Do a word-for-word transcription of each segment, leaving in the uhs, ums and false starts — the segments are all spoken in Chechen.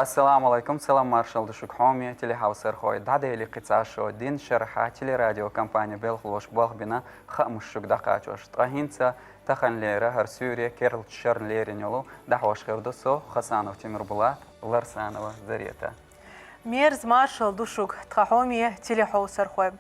Ассаламу Ӏалайкум, салам-маршал ду шуга, хьоме телехьовсархой. ДӀадели кхин цхьа шо дийнна шера телерадиокомпани белхалоша болх бина, хаамаш шуга дӀакхачош. Ткъа хӀинца таханлера хӀара суьйре керлача шера лерина йолу дӀахьош хир ду со, Хасанов Тимирбулат, Ларсанова Зарета. Мерза маршал ду шуга, тхан хьоме телехьовсархой.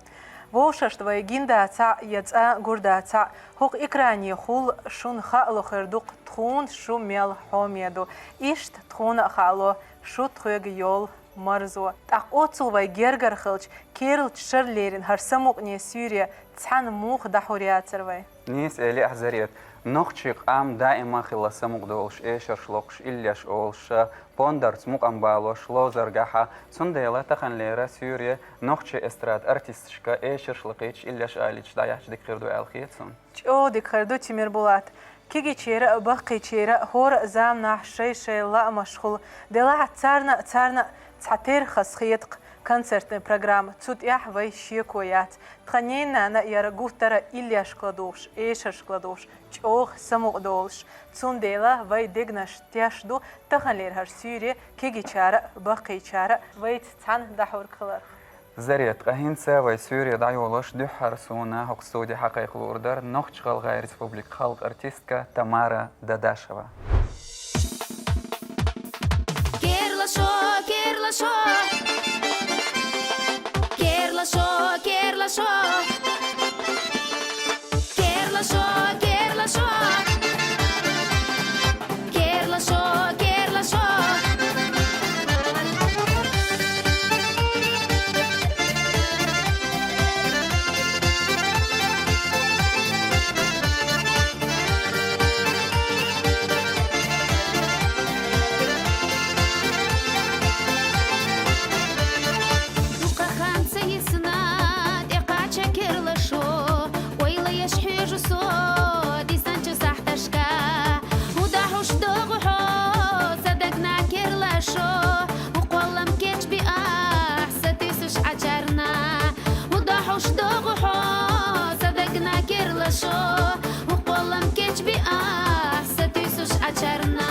Вовшашна вай гина дацахь я цкъа гур дацахь, хӀокху экране хул шуна хаало хир ду-кх тхуна шу мел хьоме ду. Иштта тхуна а хаало шу тхоьга йолу марзо. ТӀаккха оццул вай гергара хилча, керлача шера лерина хӀара самукъане суьйре цхьаьна муха дӀахьур яцара вай? Нийса элира ахь, Зарет. Нохчийн къам даима хилла самукъадолуш, эшарш локхуш, иллеш олуш, пондарца мукъам балош ловзаргахьа. Цундела таханлера суьйре нохчийн эстрада артисташка эшарш лакхийча, иллеш алийча дӀаяхьча дика хир ду аьлла хета суна. ЧӀогӀа дика хир ду, Тимирбулат. Кегийчеран а, баккхийчеран а хӀора а заманахь шай-шай лаамаш хуьлу. Делахь царна а, царна а цхьа терхас хета-кх концертный программа, цу тӀехь вай шеко яц. Тхан ненан нана яра гуттара а иллешка ладугӀуш, эшаршка ладугӀуш, чӀогӀа самукъадолуш. Цундела вай дегнаш теш ду таханлера хӀара суьйре кегийчара а, баккхийчара а вайца цхьаьна дӀахьург хиларх. Зарет, ткъа хӀинца вай суьйре дӀайолош дуьххьара суна хӀокху студи хьакхайкха луур дара Нохч-ГӀалгӀайн Республикан халкъан артистка Тамара Дадашева. Керлашо, керлашо. Керлашо, керлашо. Керлашо, керлашо. Керлашо, керлашо. Дукха хан ца йисна, тӀекхача керлашо, ойла еш хьоьжу со дисинчу сахьташка. ХӀун дӀахьош догӀу хьо, сан дагна, керлашо, хӀун кхоллам кечбиа ахь, сатуьйсуш Ӏачарна. ХӀун дӀахьош догӀу хьо, сан дагна, керлашо, хӀун кхоллам кечбиа ахь, сатуьйсуш Ӏачарна.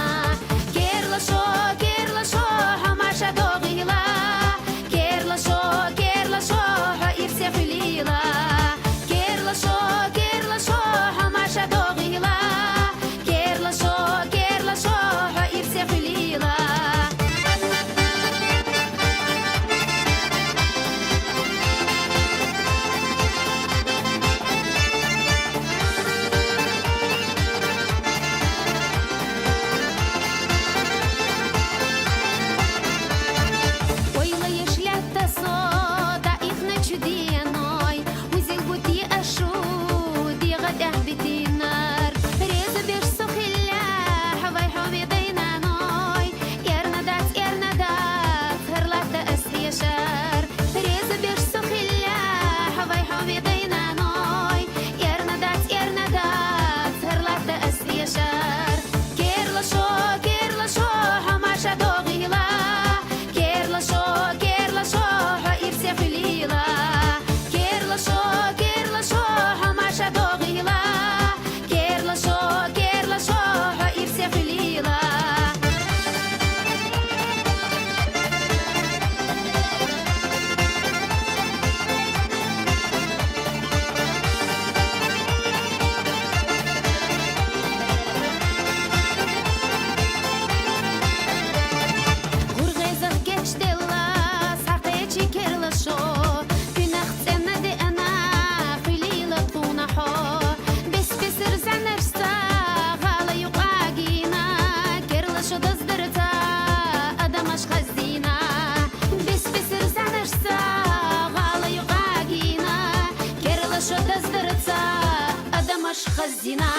Керлашо, керлашо, хьо маша догӀийла. Керлашо, керлашо, хьо ирсе хуьлийла. Керлашо, керлашо, хьо маша догӀийла. Керлашо, керлашо, хьо ирсе хуьлийла. Ойла еш лаьтта со дӀаихначу деной, узилгу те ашу дегӀа тӀехь битинар. Реза берш со хиллехь, вай хьоме дай-наной, эрна дац, эрна дац, хӀара латта ас хьешар. Реза берш со хиллехь, вай хьоме дай-наной, эрна дац, эрна дац, хӀара латта ас хьешар. Керлашо, керлашо, хьо маша догӀийла. Керлашо, керлашо, хьо ирсе хуьлийла. Керлашо, керлашо, хьо маша догӀийла. Керлашо, керлашо, хьо ирсе хуьлийла. ГӀургӀезах гечделла схьакхечи керлашо, куьнах цӀена деана, хуьлийла тхуна хьо. Бес-бесара зӀаьнаршца гӀала юкъа гийна, керлашо даздарца адамаш хазийна. Бес-бесара зӀаьнаршца гӀала юкъа гийна, керлашо даздарца адамаш хазийна.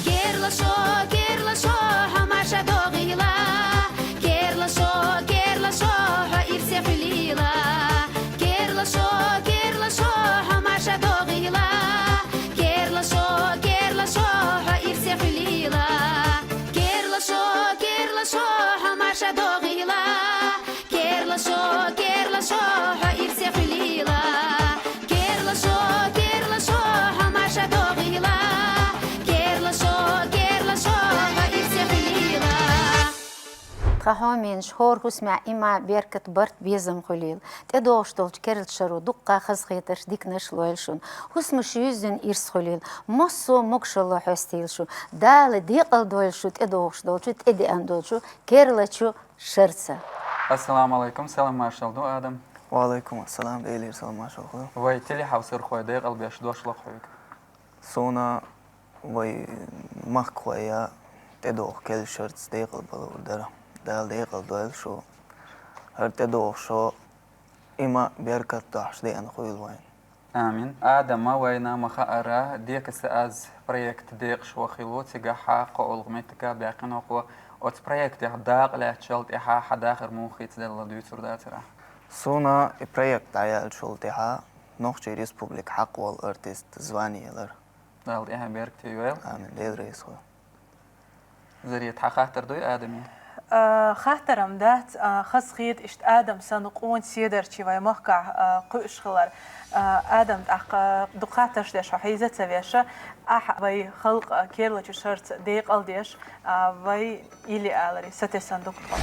Керлашо, керлашо, хьо маша догӀийла. Керлашо, керлашо, хьо ирсе хуьлийла. Керлашо, керлашо, хьо маша догӀийла. Керлашо, керлашо, хьо ирсе хуьлийла. Керлашо, керлашо, хьо маша догӀийла. Керлашо, керлашо, хьо ирсе хуьлийла. Керлашо, керлашо, хьо маша догӀийла. Керлашо, керлашо, хьо ирсе хуьлийла. Кхы хьоменаш, хӀора хӀусамехь иман, беркат, барт, безам хуьлийла. ТӀедогӀуш долчу керла шаро дуккха хазахетарш, диканаш лойла шуна. ХӀусамаш юьззина ирс хуьлийла. Массо а могушалла хьоьстийла шу. Дала декъалдойла шу тӀедогӀуш долчу, тӀедеана долчу керлачу шарца. Ассаламу алайкум, салам маршалла ду, Адам. Ва алайкум ассалам, Делера салам маршалла хуьлда. Вай телехьовсархой, декъалбеш дош ло-кх хьоьга. Суна вай махкахойн тӀедогӀу керла шарца декъалбалур дара. Дала декъалдойла шу. ХӀара тӀедогӀуш шо иман, беркат дохьуш деана хуьлийла вайна. Амин. Адама вайна ма-хаъара, «Декаса аз» проект декъашхо хилла ву, цигахь кхоалгӀа меттиг баьккхина кхо. Оцу проектехь дакъа лаьцначул тӀаьхьа хьан дахар муха хийцаделла, дуьйцур дацара ахь? Суна и проект дӀаяьллачул тӀаьхьа Нохчийн Республикин хьакъ волу артист звание елира. Дала тӀаьхье беркате йойла. Амин. Дела реза хуьлда. Зарет, хьан хаттар дуй Адаме? А, хаттар-м дац, а, хазахета иштта Адам санна къона седарчий вай махкахь, а, кхуьуш хилар. А, Адам, тӀаккха дукха хаттарш деш хьо хьийза ца веша, ахь вай халкъан керлачу шарца декъалдеш, а, вай илли аларе сатесна ду-кх тхо.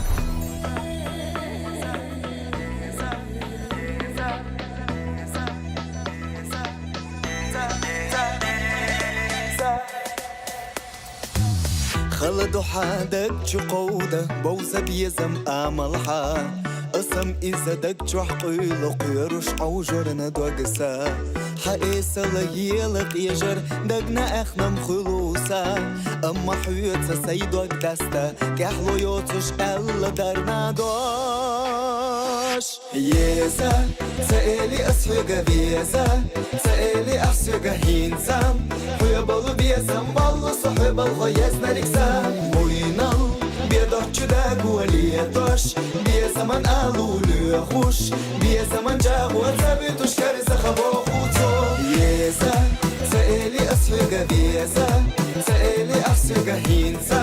Хала ду хьан даг чу кховда, бовза безам амал хьан. Аса-м иза даг чохь къуьйлу кхоьруш Ӏовжарна дог сан. Хьан эсала ела къежар, дагна аьхнам хуьлу сан. Амма хьоьца сайн дог даста, тӀаьхьало йоцуш аьлла дарна дош. Еза, ца эли ас хьоьга веза, ца эли ас хьоьга хӀинца. Хьоьбалу безам боллу со, хьоьбалхо езнарг сан. Муйнал бедоччу даго летош, безаман алу лоьхуш, безаман чӀагӀо ца буьтуш, карзаха боху цо. Еза, ца эли ас хьоьга веза, ца эли ас хьоьга хӀинца.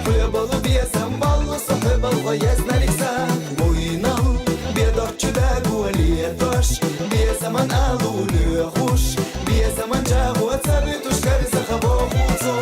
Хьоьбалу безам боллу со, хьоьбалхо езнарг сан. Муйнал бедоччу даго летош, безаман алу лоьхуш, безаман чӀагӀо ца буьтуш, карзаха боху цо.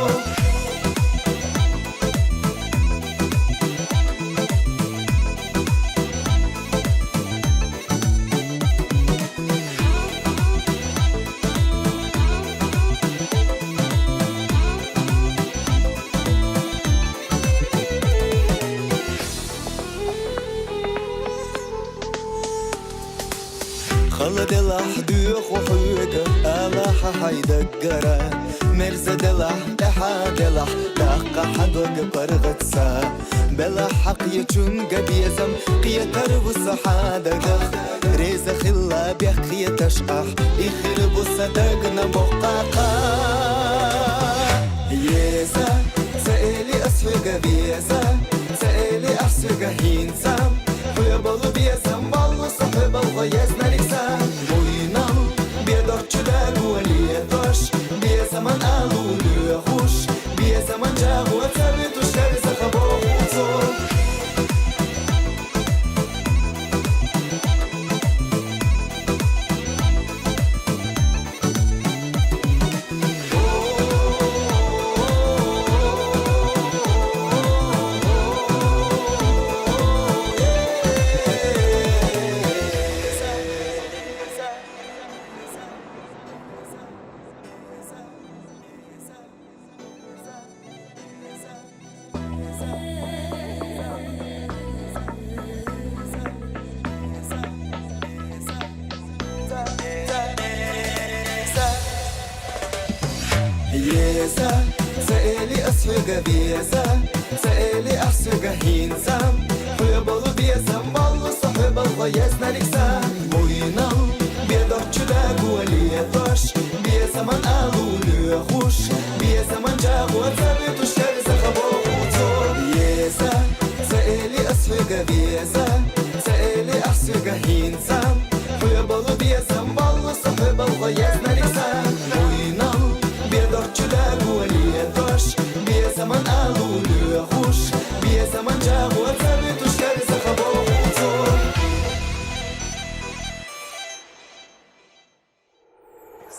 Хала делахь, доьху хьоьга, ала хьан хьайн даггара. Мерза делахь, тӀаьхьа делахь, даккха хьан дог паргӀатца. Белахь хьан кхечуьнга безам, кхетар ву со хьан дагах. Реза хилла бехк хеташ ахь, и хир бу сан дагна боккхакха. Еза, ца эли ас хьоьга веза, ца эли ас хьоьга хӀинца. Хьоьбалу безам боллу со, хьоьбалхо езнарг сан. Муйнал бедоччу даго летош, безаман алу лоьхуш, безаман чӀагӀо ца буьтуш, карзаха боху цо. Еза, ца эли ас хьоьга веза, ца эли ас хьоьга хӀинца. Хьоьбалу безам боллу со, хьоьбалхо езнарг сан. Муйнал бедоччу даго летош, безаман алу лоьхуш, безаман чӀагӀо ца буьтуш, карзаха боху цо. Еза, ца эли ас хьоьга веза, ца эли ас хьоьга хӀинца. Хьоьбалу безам боллу со, хьоьбалхо езнарг сан. Муйнал бедоччу даго летош, безаман алу лоьхуш, безаман чӀагӀо ца буьтуш, карзаха боху цо.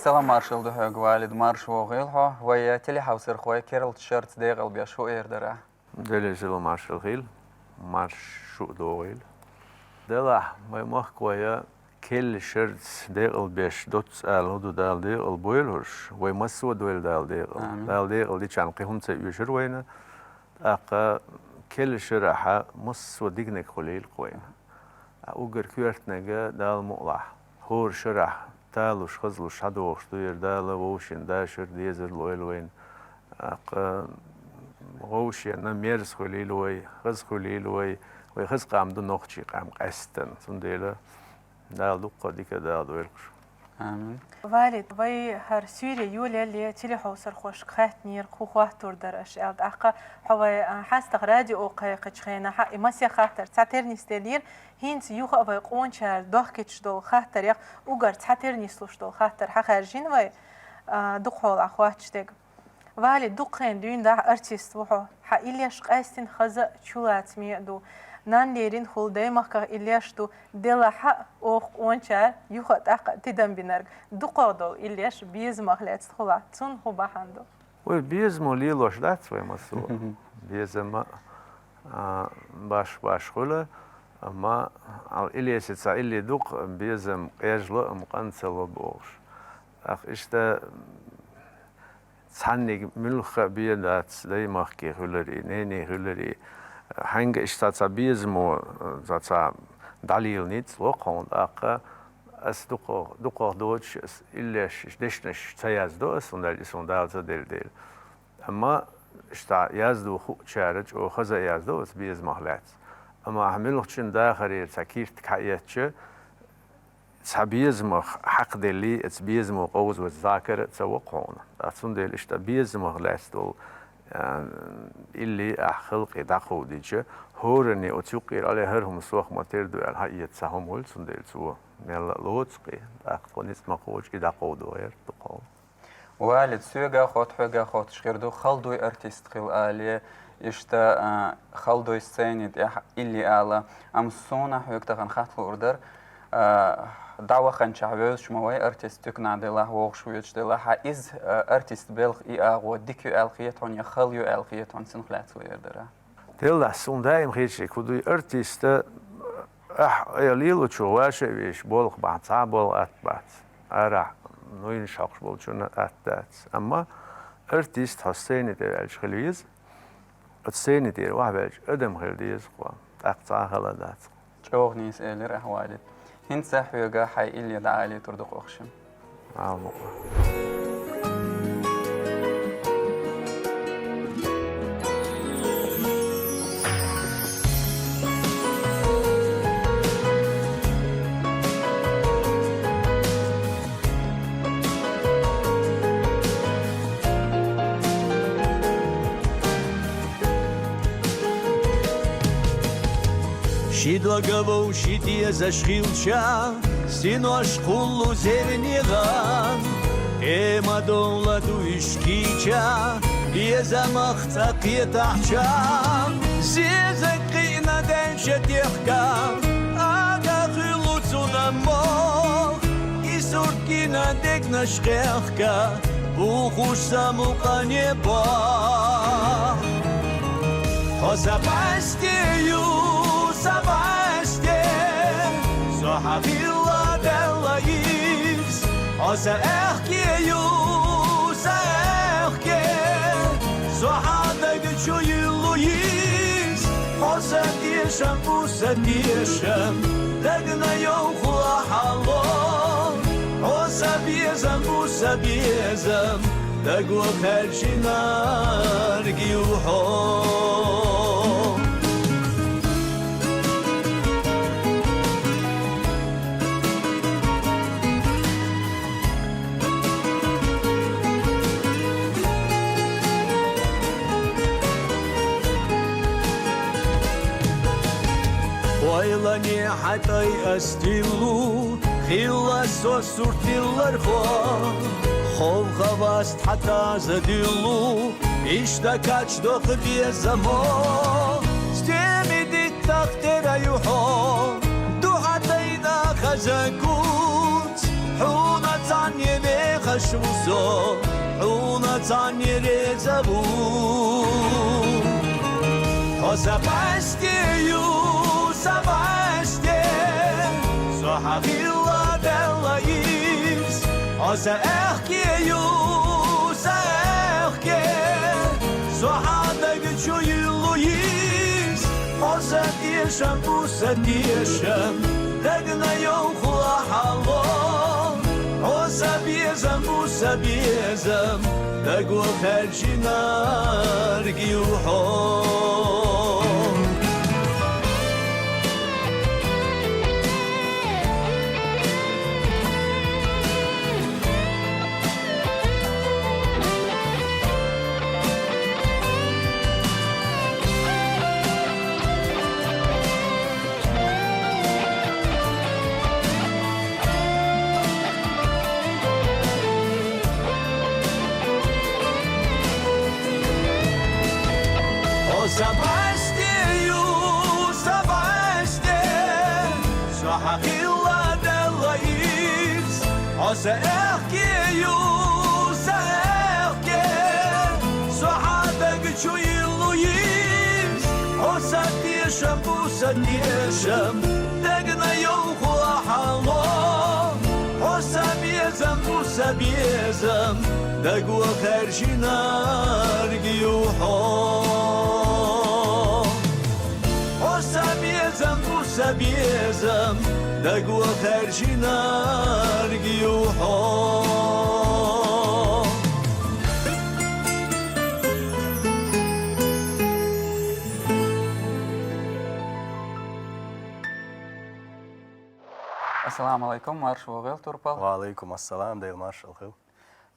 Салам маршалла ду хьоьга, Валид, марша вогӀийла хьо. Вай телехьовсархой керлачу шарца декъалбеш хӀун эр дара? Делера салам маршалла хуьлда. марша шу а догӀийла. Делахь, вай махкахой керла шерца декъал беш доцца ала хӀу ду, Дала декъал бойла хӀорш, вай массо а дойла Дала декъал. Амин. Дала декъал дича кхин хӀума ца оьшура вайна, тӀаккха керла шерахьа массо а диканиг хуьлийла-кх вайна. А уггар коьртаниг Дала мукъалахь, хӀора шерахь талуш, хазлуш хьадогӀуш ду ер, Дала вовшийн дашар, дезар лойла вайна. ТӀаккха вовшийн мерза хуьлийла вай, хаза хуьлийла вай, вай хаза къам ду нохчийн къам къаьсттина. Цундела Дала дуккха дика Дала дойла-кх шун. Амин. Валид, вай хӀара суьйре йолаяле телехьовсархошка хаьттинера, хӀун хоаттур дар аша аьлла. ТӀаккха хьо вай, а, хьастагӀа радио кхайкхача хенахь, и масех хаттар цхьатерра нисделира, хӀинца юха а вай къоначара дохкийташ долу хаттарех уггар цхьатерра нислуш долу хаттар хьахаьржина вай, а, дукхахьолахь хоттуш дерг. Валид, дукха хенахь дуьйна дахьа артист ву хьо. Хьан иллеш къаьсттина хаза а, чулацаме а ду. Нанна леринехула даймахках иллеш ду, делахь а оха къоначара юха а тӀаккха а тидам бинарг. ДукхагӀа долу иллеш безамах лаьцна хуьлу, цунна хӀун бахьана ду? Вай безамо лелош дац вай массо а. Безам а, а, баш-баш хуьлу, амма, а, иллешца илли дукха безам къежло, амма къанцало бохуш. ТӀаккха иштта цхьанниг муьлхха а бен дац, даймахке хуьларий, нене хуьларий. Хьаьнга иштта цхьа безамо, цхьа, цхьа дӀалелийта ницкъ ло-кх хьуна, тӀаккха ас дукха, дукхагӀа доцуш, ас иллеш, дешнаш ца яздо ас, хӀунда аьлча и суна Дала ца делла дела. Амма иштта яздо хуучара чӀогӀа хаза а яздо ас безамах лаьцна. Амма ахь муьлххачун дахарера цхьа киртиг хьаэцча, цхьа безамах хьакхаделлий, оцу безамо къовзавац закар а ца во-кх хьуна. Ткъа цундела иштта безамах лаьцна долу, а, илли ахь халкъе дӀакховдийча, хӀоранне оцу юккъера алий хӀара хӀума сох ма-терра ду аьлла хьаэца цхьа хӀума хуьлу, цундела цо мелла а лоцу-кх и, тӀаккха тхо ницкъ ма кхочу, и дӀакховдо гӀерта дукхагӀа. Валид, соьгахь а хотта, хьоьгахь а хоттуш хир ду, хала дуй артист хила алий, иштта, а, хала дуй сцени тӀехь илли ала. Амма суна хьоьга тахана хатта луур дара, а, дӀаваханчохь вевзаш ма вай артист, туьканахь делахь, вогӀуш воьдуш делахь, хьан иза, а, артист белхан и агӀо дика ю аьлла хета хьуна я хала ю аьлла хета хьуна, цунах лаьцна луур дара? Деллахь, суна даим хеташ хӀун дуй, артиста, ахь, э, лелочо ваша а веш, болх бахьа, цхьа а болх атта бац. Арахь нуйнаш хьокхуш болчунна атта дац. Амма артист хьо сцени тӀе ваьлча хила веза, оцу сцени тӀера охьаваьлча адам хила деза-кх, тӀаккха цхьа а хала дац. ЧӀогӀа нийса элира ахь, Валид. ХӀинца хьоьга хьайн илли дӀаалийтур ду-кх оха шимма. Алло. Ши дог вовшийн дезаш хилча, синош кхуллу зернигӀан, тӀема довла дуйш кийча, безамах цӀа кхетахьча, зезаг кхиъна даьлча техка, ага хуьлу цунна мох, и сурт гина дегнаш кхехка, бухуш ца мукъане бохь. Хьо сан къасте ю, сан къасте, со хьан хилла баьлла иза. Хьо сан аьхке ю, сан аьхке, со хьан даг чу йиллу иза. Хьо сан тешам бу, сан тешам, дагна йовхо хьалло. Хьо сан безам бу, сан безам, даго хаьржинарг ю хьо. Ойлане хьан тӀай ас тиллу, хилла со сурт тиллархо, хов-хаваст хьан таза дуьллу, иштта качдоккху безамо. Стеми диттах тера ю хьо, ду хьан тайна хаза куц, хьуна цхьанне вехаш ву со, хьуна цхьанне реза ву. Хьо са пасте ю, са пасте, со хьахилла Далла из. Хьо са аьхке ю, са аьхке, со хьа даг чу йиллу из. Хьо са тешам бу, са тешам, дагна йовхла хьало. Хьо са безам бу, са безам, дагвахар шинарг ю хьо. Хьо са пасте ю, са пасте, со хьахилла Далла из. Хьо са аьхке ю, са аьхке, со хьа даг чу йиллу из. Хьо са тешам бу, са тешам, дагна йовхла хьало. Хьо са безам бу, са безам, дагвахар шинарг ю хьо. Хьо са безам бу, са безам, дагвахар шинарг ю хьо. Ассаламу алайкум, марша вогӀийла, Турпал. Ва алайкум ассалам, Дела маршалла хийла.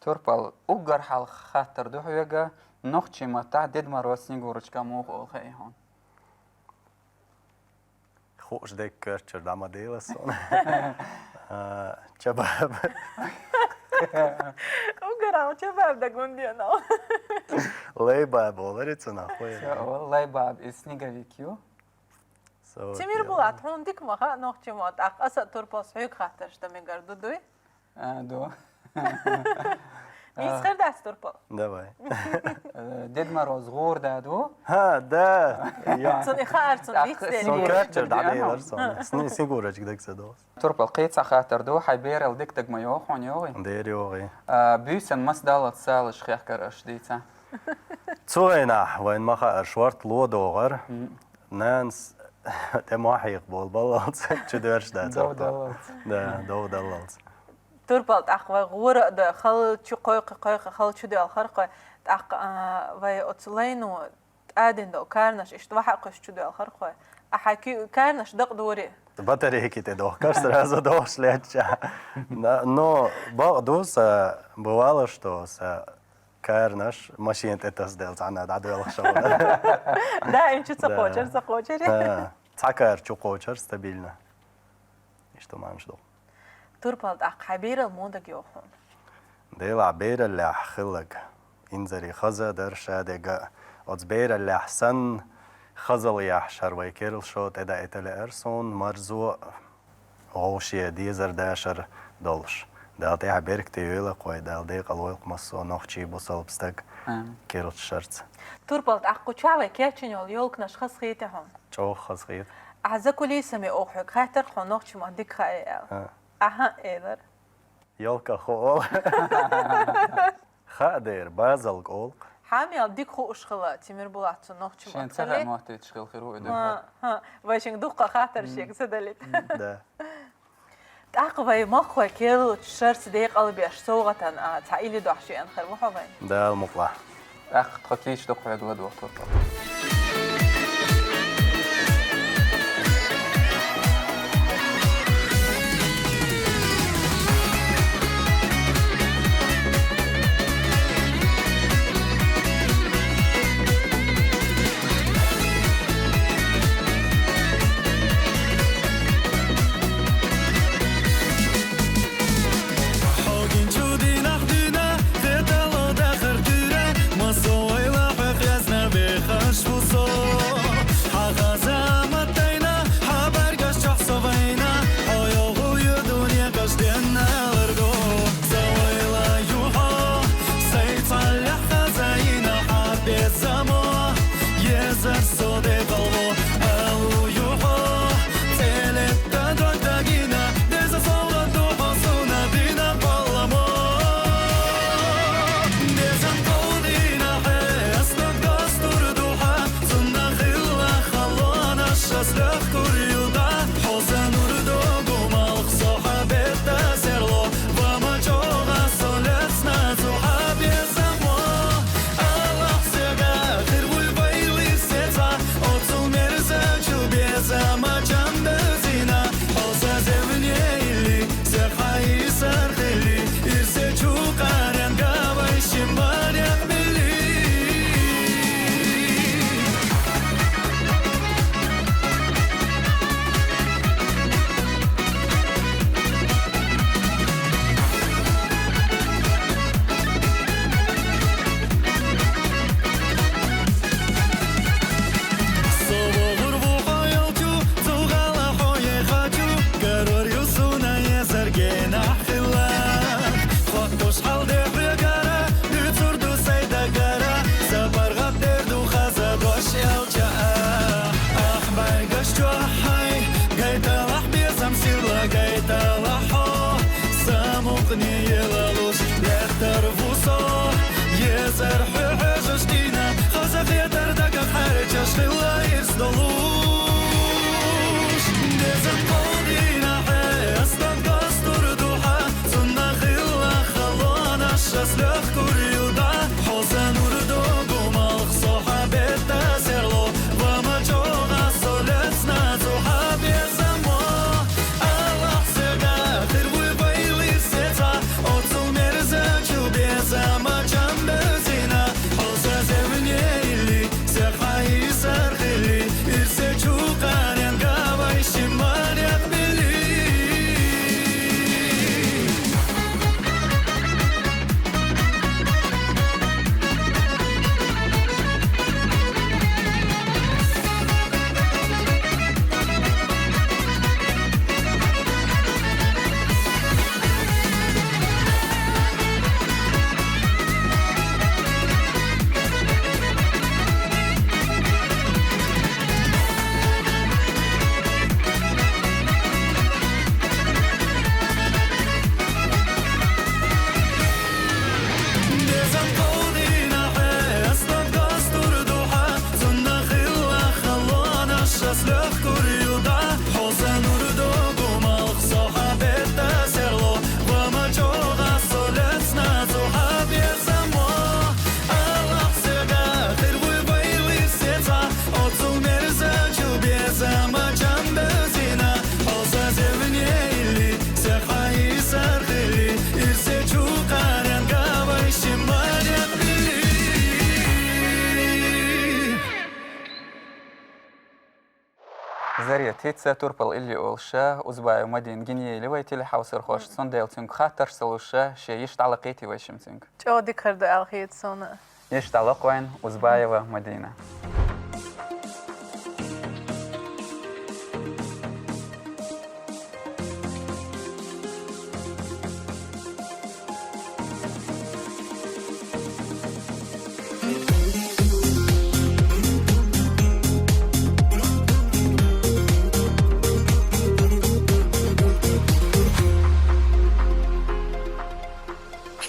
Турпал, уггар хьалха хаттар ду хьоьга, нохчийн маттахь Дед Мороз, Снегурочка муха олу хаьий хьуна? Хууш дерг коьртачуьра дӀа ма делла суна. А, Чабаба. Уггар хьалха Чабаба дагадеана. Лай-Баба олура цунах, хой. Всё, Лай-Баба из снеговик ю. Со Тимирбулат, хьуна дика ма хаьа нохчийн мотт, тӀаккха аса а, Турпал, хьоьга хаттарш дан мегар ду, дуй? А, ду. Нийса хир дац, Турпал? Давай. Э, Дед Мороз гӀур да ду? Ха, да. Я. Цунна и хаар, цунна виц дерг. Сон коьртачуьра дӀаделира сон. Сни-, Снегурочка дага ца догӀу. Турпал, кхин цхьа хаттар ду, хьайн бералла дика дага ма йогӀу хьуна, йогӀий? Дера йогӀий. А, буьйсанна маса даллалц салазаш хехкар аша дийца? Цу хенахь вайна ма хаьара, шортта ло догӀура. Мгм. Нанас тӀе мохь хьекха болу баллалц чу доьрзуш дац. Дов даллалц. Да, дов даллалц. Турпал, тӀаккха вай гӀора а дан, хала чу кхойкхий, кхойкхий, хала чу доьлхура-кх вай. ТӀаккха, а, вай оцу лайно тӀадина долу карнаш иштта вахьа а кхуьссуш чу доьлхура-кх вай. Ахьа ки-, карнаш дакъа дора? Батарейки тӀе дохкар сразу дохуш летча. На-, но бакъ ду, сан бывало, что сан карнаш машина тӀе тасаделла цхьанна дӀадоьлхуш хилла. Даим чу ца кхочура, ца кхочура. Да. Цхьа кар чу кхочура стабильно. Иштта туманаш ду. Турпал, тӀаккха хьайн бералла муха дага йогӀу хьуна? Делахь бераллехь хилларг инзаре хаза а дара ша дерг а. Оцу бераллехь санна хазалла яхьаш хӀара вай керлачу шо тӀедаийта лаьара суна, марзо а, вовшийн дезар дашар долуш. Дала тӀехь беркате йойла-кх вай, Дала декъал войла-кх массо а нохчийн бусалба стаг. Амин. Керлачу шарца. Турпал, тӀаккха кху чохь вай кечйина йолу ёлканаш хазахетий хьуна? ЧӀогӀа хазахета. Ахьа за кулисами оха хьоьга хаьттира-кх хьуна нохчийн мотт дика хаьий аьлла. А. Ахьа, элира. Ёлка хууш. Хаа дера, базалг олу-кх. Хьан мел дика хууш хилла Тимирбулат цу нохчийн мотт? Шен ца хаьа мотт хила хир ву и дуьхьа. Ма, хӀа, вай шуьга дуккха хаттарш шега ца далийта. Да. ТӀаккха вай махкахой керлачу шарца декъалбеш совгӀатана, а, цхьа илли дохьуш веана хир ву хьо вайна. Дала мукъалахь. ТӀаккха тхо кийча ду-кх хьоьга ладогӀа, Турпал. Зарет, хӀинцца турпал илли олуш, Узбаева Мадина гина ели вай телехьовсархошца, цундела цуьнга хаттарш ца луш, шен йиш дӀалакхийтий вай шимма цуьнга. ЧӀогӀа дика хир ду аьлла хета суна. Йиш дӀалакх вайн, Узбаева Мадина.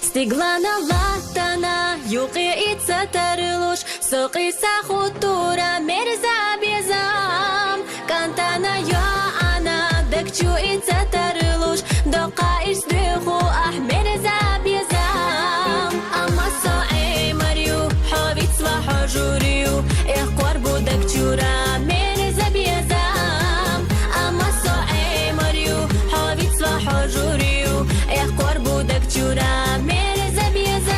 Стиглана латтана юкъе и ца тарлуш, со къийса хуттура мерза безам. КӀантана йоӀана даг чу и ца тарлуш, доккха ирс дуьйху ахь мерза безам. Амма со Ӏемар ю, хьо вицва хьо жур ю, эккхор бу даг чура мерза безам. Амма со Ӏемар ю, хьо вицва хьо жур ю, эккхор бу даг чура мерза безам.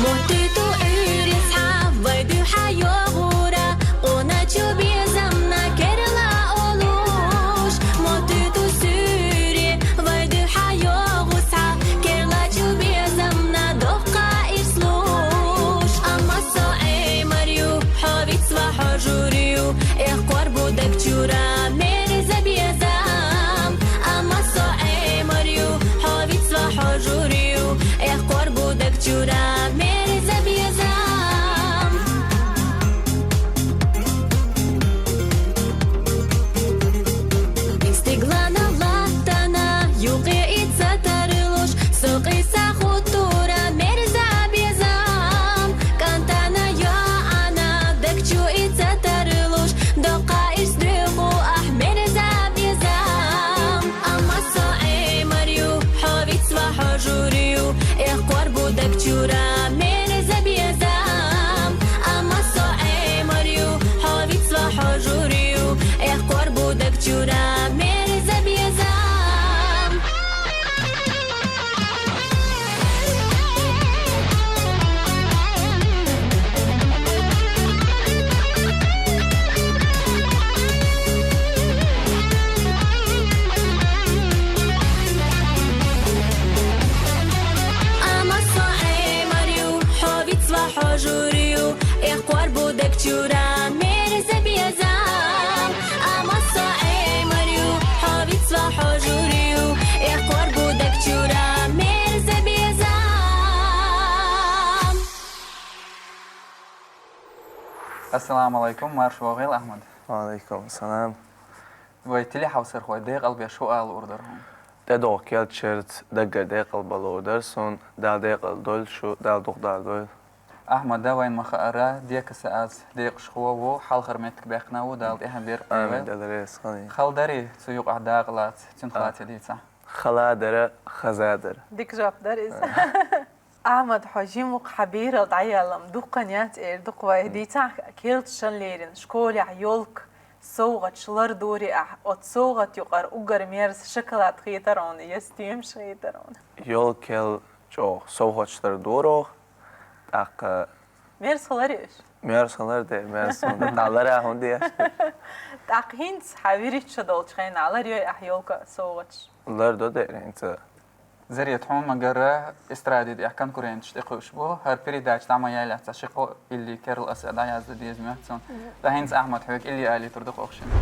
Моттуьйту Ӏуьйресхьа вай дуьхьа йогӀура, къона чу безамна керла олуш. Моттуьйту суьйре вай дуьхьа йогӀу схьа, керла чу безамна доккха ирс луш. Амма со Ӏемар ю, хьо вицва хьо жур ю, эккхор бу даг чура мерза безам. Амма со Ӏемар ю, хьо вицва хьо жур ю, эккхор бу даг чура мерза безам. Стиглана латтана юкъе и ца тарлуш, со къийса хуттура мерза безам. КӀантана йоӀана даг чу и ца тарлуш, доккха ирс дуьйху ахь мерза безам. Амма со Ӏемар ю, хьо вицва хьо жур ю, эккхор бу даг чура мерза безам. Амма со Ӏемар ю, хьо вицва хьо жур ю, эккхор бу даг чура мерза безам. Амма со Ӏемар ю, хьо вицва хьо жур ю, эккхор бу даг чура мерза безам. Амма со Ӏемар ю, хьо вицва хьо жур ю, эккхор бу даг чура мерза безам. Ассаламу алайкум, марша вогӀийла, Ахьмад. Ва алайкум салам. Вай телехьовсархой декъалбеш хӀу ала луур дара хьуна? ТӀедогӀу керлачуьра даггара декъалбан луур дара суна, Дала декъала дойла шу, Дала дукха дала дойла. Ахьмад, вайна ма-хаъара, Декаса Аз декъашхо ву, хьалхара меттиг баьккхина ву, Дала тӀехьа беркате Амин, войла. Дала реза хуьлда. Хала дарий цу юкъахь дакъа лаца, цуьнан А. хатта дийцахь? Хала дара, хаза дара. Дика жоп дара иза. А. Ахьмад, хьо жима ву-кх, хьан берал дӀаяьлла-м дуккха яц эр ду-кх вай. Мгм. Дийцахь, керлачу шан лерина школехь ёлка совгӀаташ лардора ахь, оцу совгӀат юкъара уггар мерза шоколад хетар хьуна, я стемаш хетар хьуна? Ёлка керла чӀогӀа совгӀаташ лардора оха, тӀаккха... Мерза хиларий уьш? Мерза хилар де, мерза хилар де. ДӀалара хӀунда деш? ТӀаккха хӀинца хьан вуьрхӀитта шо долчу хенахь лардой ахь ёлка совгӀаташ? Лардо дера хӀинца. Зарет, хьуна ма-гарра, эстраде тӀехь конкуренташ тӀекхуьуш бу. ХӀара передача дӀа ма яьллехь, цхьа ши-кхо илли керла аса дӀаяздан деза моьтту суна. Ткъа хӀинца Ахьмад хьоьга илли алийтур ду-кх оха шина.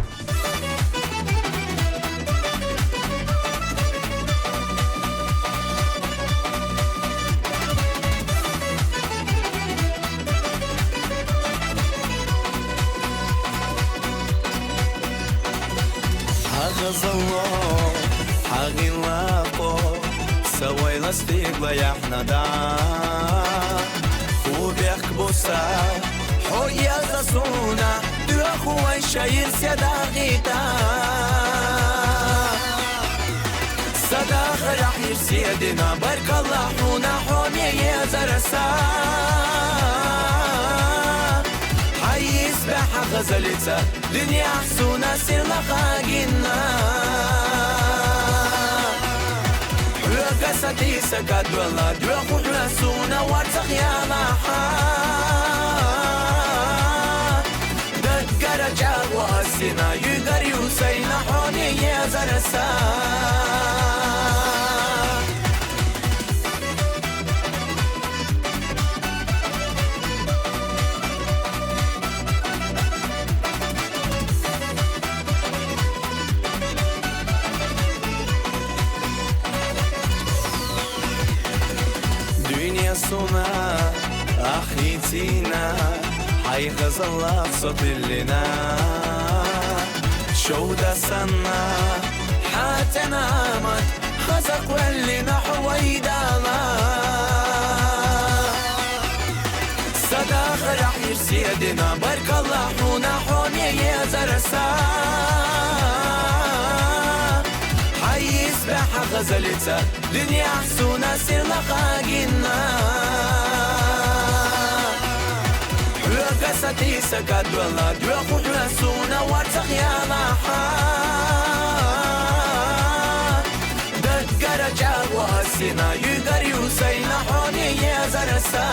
Хьан хазалло, хьан гӀиллакхо, ца войла стигла яьхьна дӀа. Хьо бехк бу сан, хьо еза суна, доьху вайн шайн ирсе дӀахӀитта. Сан дахарехь ирсе дина, баркалла хьуна, хьо ме езара сан. Хьайн йисбаьхьа хазаллица дуьнехь суна сирлахь гина. Хьоьга Са дисагадвала дуьху хьоьсуна варцах ялахьа. Даггара чӀагӀо ас йина, юьгар ю сайна хьоме езар са. Дуьне суна ахийцина, хьай хазаллах со тиллина. Шовда санна хьатӀанамат хаза кхвеллина хьо вайдала. Са дахарахь ирсе дина, баркалла хьуна хьоме езар са. Хьай исбаьхьа хазалица дуьнехь суна сирла хагина. Хьоьга са дисагадвала дуьху хьоьсуна варцах ялахьа. Даггара чӀагӀо ас йина, юьгар ю сайна хьоме езар са.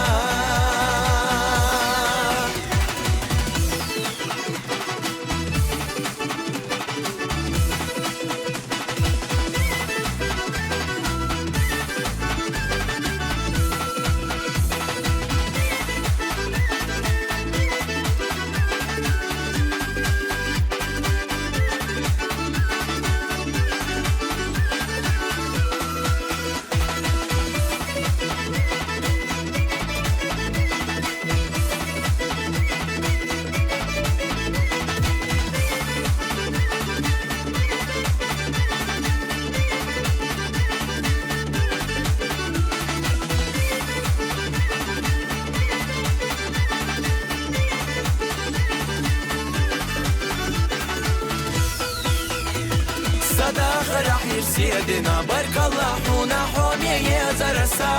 Са дахарахь ирсе дина, баркалла хьуна хьоме езар са.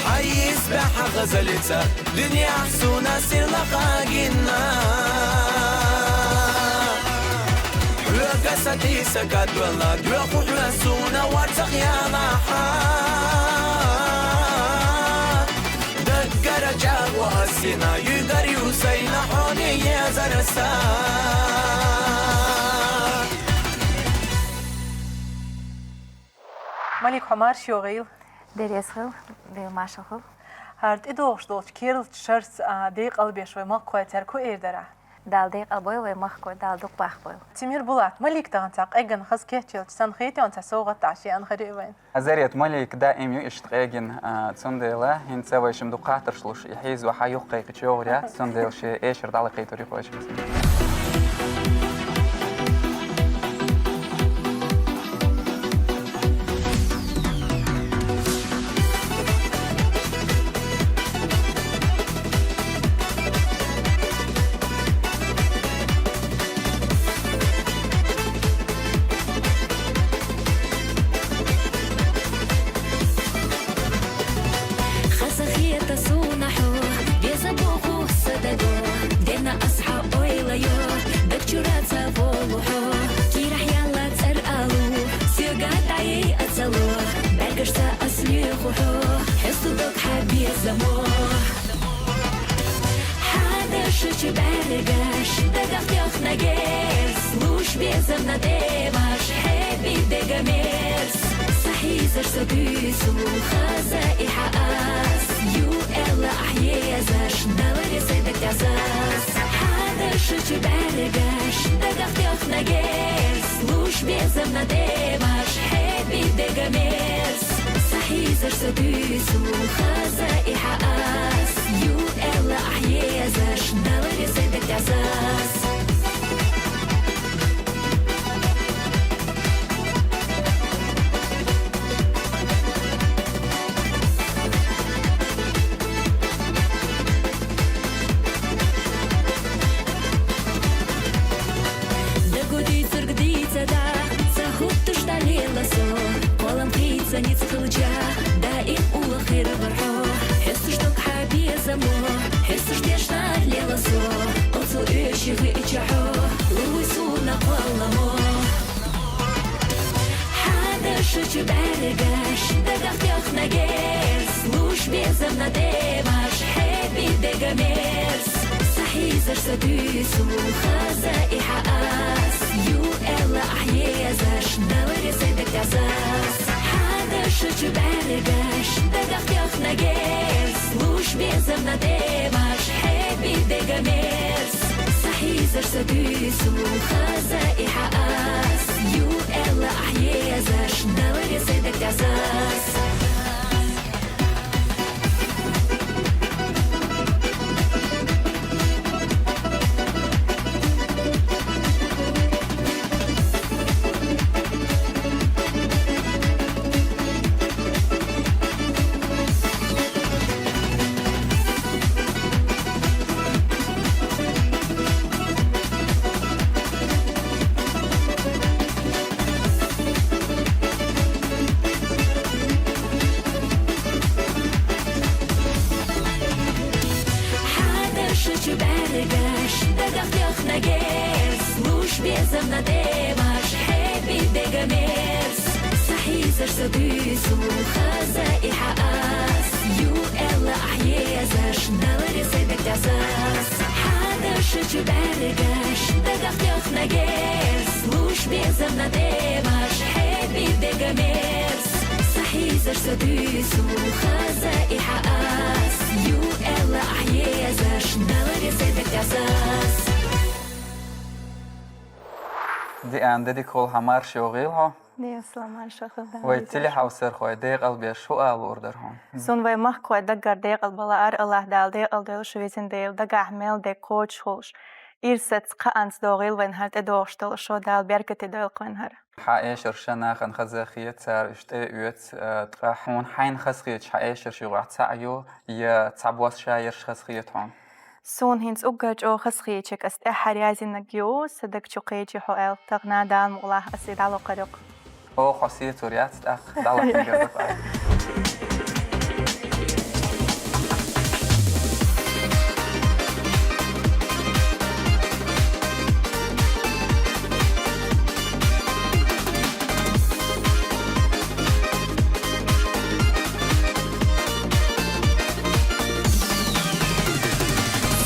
Хьай исбаьхьа хазалица дуьнехь суна сирла хагина. Хьоьга са дисагадвала дуьху хьоьсуна варцах ялахьа. Даггара чӀагӀо ас йина, юьгар ю сайна хьоме езар са. Малик, хьо марша йогӀийла. Дерригаш хила, Дела маршалла хуьлда. ХӀара тӀедогӀуш долчу керлачу шарца, а, декъалбеш вай махкахой, цаьрга хӀун эр дара? Дала декъалбойла вай махкахой, Дала дукха баккхийбойла. Тимербулат, Малик тахана цхьа къеггина хаза кечъелча санна хетий хьуна, цхьа совгӀат а шен анхаре а вайна? Зарет, Малик даим ю иштта къегина, а, цундела хӀинца вай шимма дукха хаттарш луш, и хьийзо хьан юхакхайкхича йогӀур яц, цундела шен эшар дӀалакхийтур ю кхочуьнца. Хазахета суна хьо, беза боху сан даго, дена ас хьан ойла йо, даг чуьра ца волу хьо, кийрахь яьлла цӀар алу, соьга дӀайай а ца ло, бӀаьргашца ас лоьху хьо, хьоьсту дог хьан безамо. Хьан дашучу бӀаьргаш дагах тоьхна герз, луш безамна тӀемаш хьебин дега мерз. Сан хьийзарш, сан дуьйцу хаза и хьан ас, ю аьлла ахь езаш, даларе сайн даг тӀе заз. Хьан дашучу бӀаьргаш дагах тоьхна герз, луш безамна тӀемаш хьебин дега мерз. Сан хьийзарш, сан дуьйцу хаза и хьан ас, ю аьлла ахь езаш, даларе сайн даг тӀе заз. Даго дийцарг дийца дахь, ца хӀуттуш дӀалела со, кхоллам кхийца ницкъ хилча, даим уллохь хир вара хьо. Хьоьстуш дог хьан безамо, хьоьстуш дешнарг лела со, оцу оьший хиъча хьо, лур вуй суна кхолламо. Хьа Чу бӀаргаш дагах тӀехнагерс, луш безам на демаш, хьеби дега мерс. Са хьийзар са дуьйсу хаза и хьаас, ю элла ахь езаш, даларе седа тӀазас. Хьада шу чу бӀаргаш дагах тӀехнагерс, луш безам на демаш, хьеби дега мерс. Са хьийзар са дуьйсу хаза и хьаас, ю элла ахь езаш, даларе седа тӀазас. Хьада шу чу бӀаргаш дагах тӀехнагерс, луш безам на демаш, хьеби дега мерс. Са хьийзар са дуьйсу хаза и хьаас, ю элла ахь езаш, даларе седа тӀазас. Хьада шу чу бӀаргаш дагах тӀехнагерс, луш безам на демаш, хьеби дега мерс. Са хьийзар са дуьйсу хаза и хьаас, ю элла ахь езаш, даларе седа тӀазас. Диана, де дика хуьлда хьо, марша йогӀийла хьо. Дела салам, марша хила. Вай телехьовсархой декъалбеш хӀу ала луур дара хьуна? Суна вай махкахой даггара декъалба лаар, АллахӀ Дала декъалдойла шу везан Дела, дагахь мел де кочахулаш, ирсаца, кхаанца догӀийла вайна хӀара тӀедогӀуш дола шо, Дала беркате дойла вайна хӀара. Хьан эшар шен нахана хаза хета, цара уьш тӀе а оьцу, а, ткъа хьуна хьайна хазахеташ хьан эшараш юкъахь цхьаъ ю, я цхьабосса шаераш хазахета хьуна? Суна хӀинца уггар чӀогӀа хазахеташ ас тӀехьа хьаръяздинарг ю, са даг чу кхечи хьо аьлла, тахан Дала мукъалахь ас и дӀалокхар ю-кх. Оха хьо сецор яц тӀаккха, дӀалахкингар ду-кх.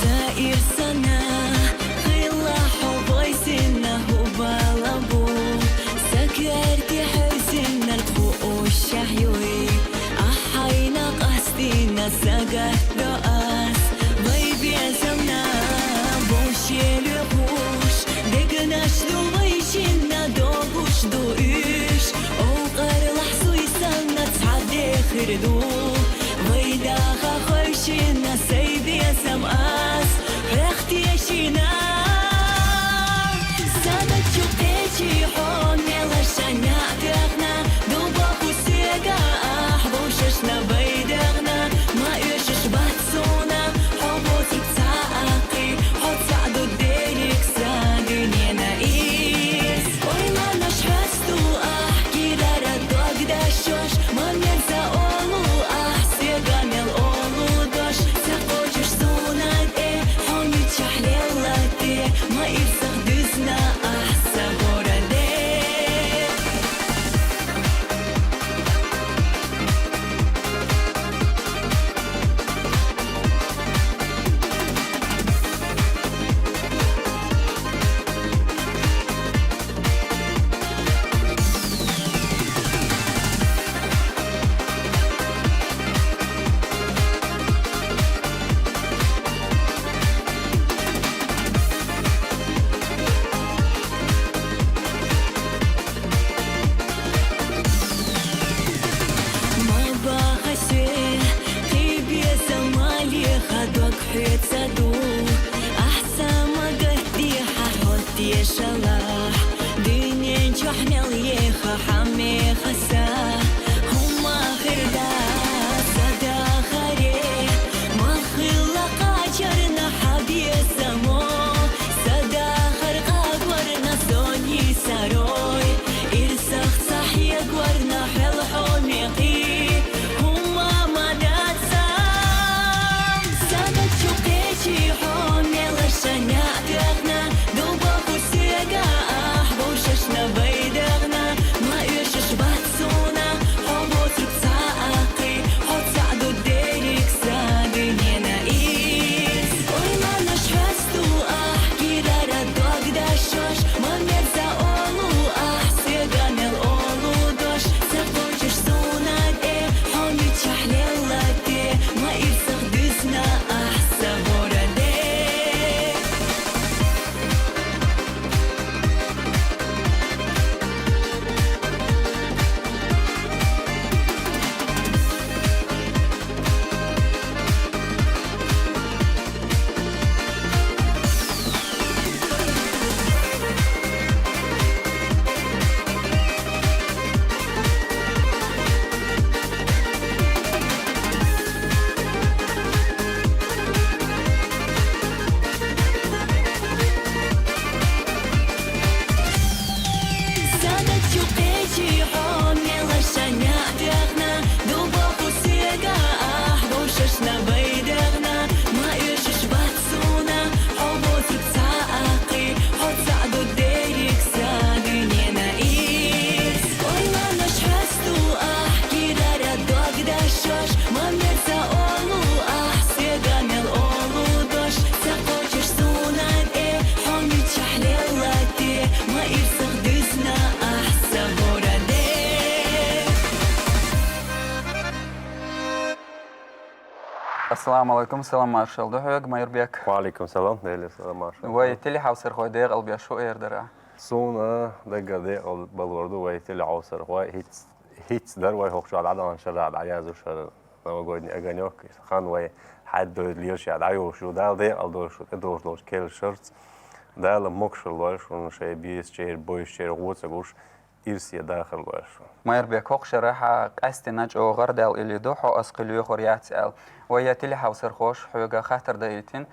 Са ирсана хилла хьо вайсина хӀу бала бу, са коьрте хьаьвсинарг хууш шахьюй, ахь хьайна къастийна сагатдо ас. Вай безамна бовш елуьхуш, дегнаш ду вай шинна, догӀуш ду уьш, овкъарлахь суй санна цхьа дехир ду. Вай даха ховшина сай безам ас хьох тешина. Са даг чу кхечи хьо мел шен наӀ тоьхна, ду боху соьга ахь вовшашна вай дегӀна, ма оьшуш бац суна хьо боцург цхьа а кхин, хьо цхьаъ ду дерриг са дуьненан из. Ойланаш хьоьсту ахь, кирара дог дашош, ма мел са олу ахь, соьга мел олу дош, ца кхочуш суна тӀе, хьо мичахь лелла те, ма ирсах дуьзна ахь са гӀора де. Ма баха се, кхин безам ма леха, дог хьоьца ду. Ахь са ма гатдехьа хьо тешалахь, дуьнен чохь мел еха хьан меха са, хӀумма хир дац са дахаре, ма хилла кхачарна хьан безамо, са дахар къагорна сонни сарой, ирсах ца хьегорна хьел хьо мекхий, хӀумма ма дац сан. Са даг чу кхечи хьо мел шен наӀ тоьхна, ду боху соьга ахь вовшашна вай дегӀна, ма оьшуш бац суна Салам алейкум, салам маршал ду хьоьга, Майрбек. Ва алейкум салам, Дела салам маршал. Вай телехьовсархой декъал беш хӀу эр дара? Суна даггара декъал балор ду вай телехьовсархой, хӀинц, хӀинц дар вай хӀокху чохь дӀадаханчу шарахь дӀаяздеш хӀара новогодний огонёк, хан вай хьаьддойла лелаш я дӀайолуш ю, Дала декъал долуш ду, тӀедогӀуш долчу керла шарца. Дала могушалла лойла шуна шайн безачеран, бовзучеран гӀо ца гуш, ирсе дахар лойла шуна. Майрбек, хӀокху шарахь къаьстина чӀогӀа гӀардаьлла илли ду хьо, ас кхин лоьхур яц аьлла. Вай я телехьовсархоша хьоьга хаттар даийтина,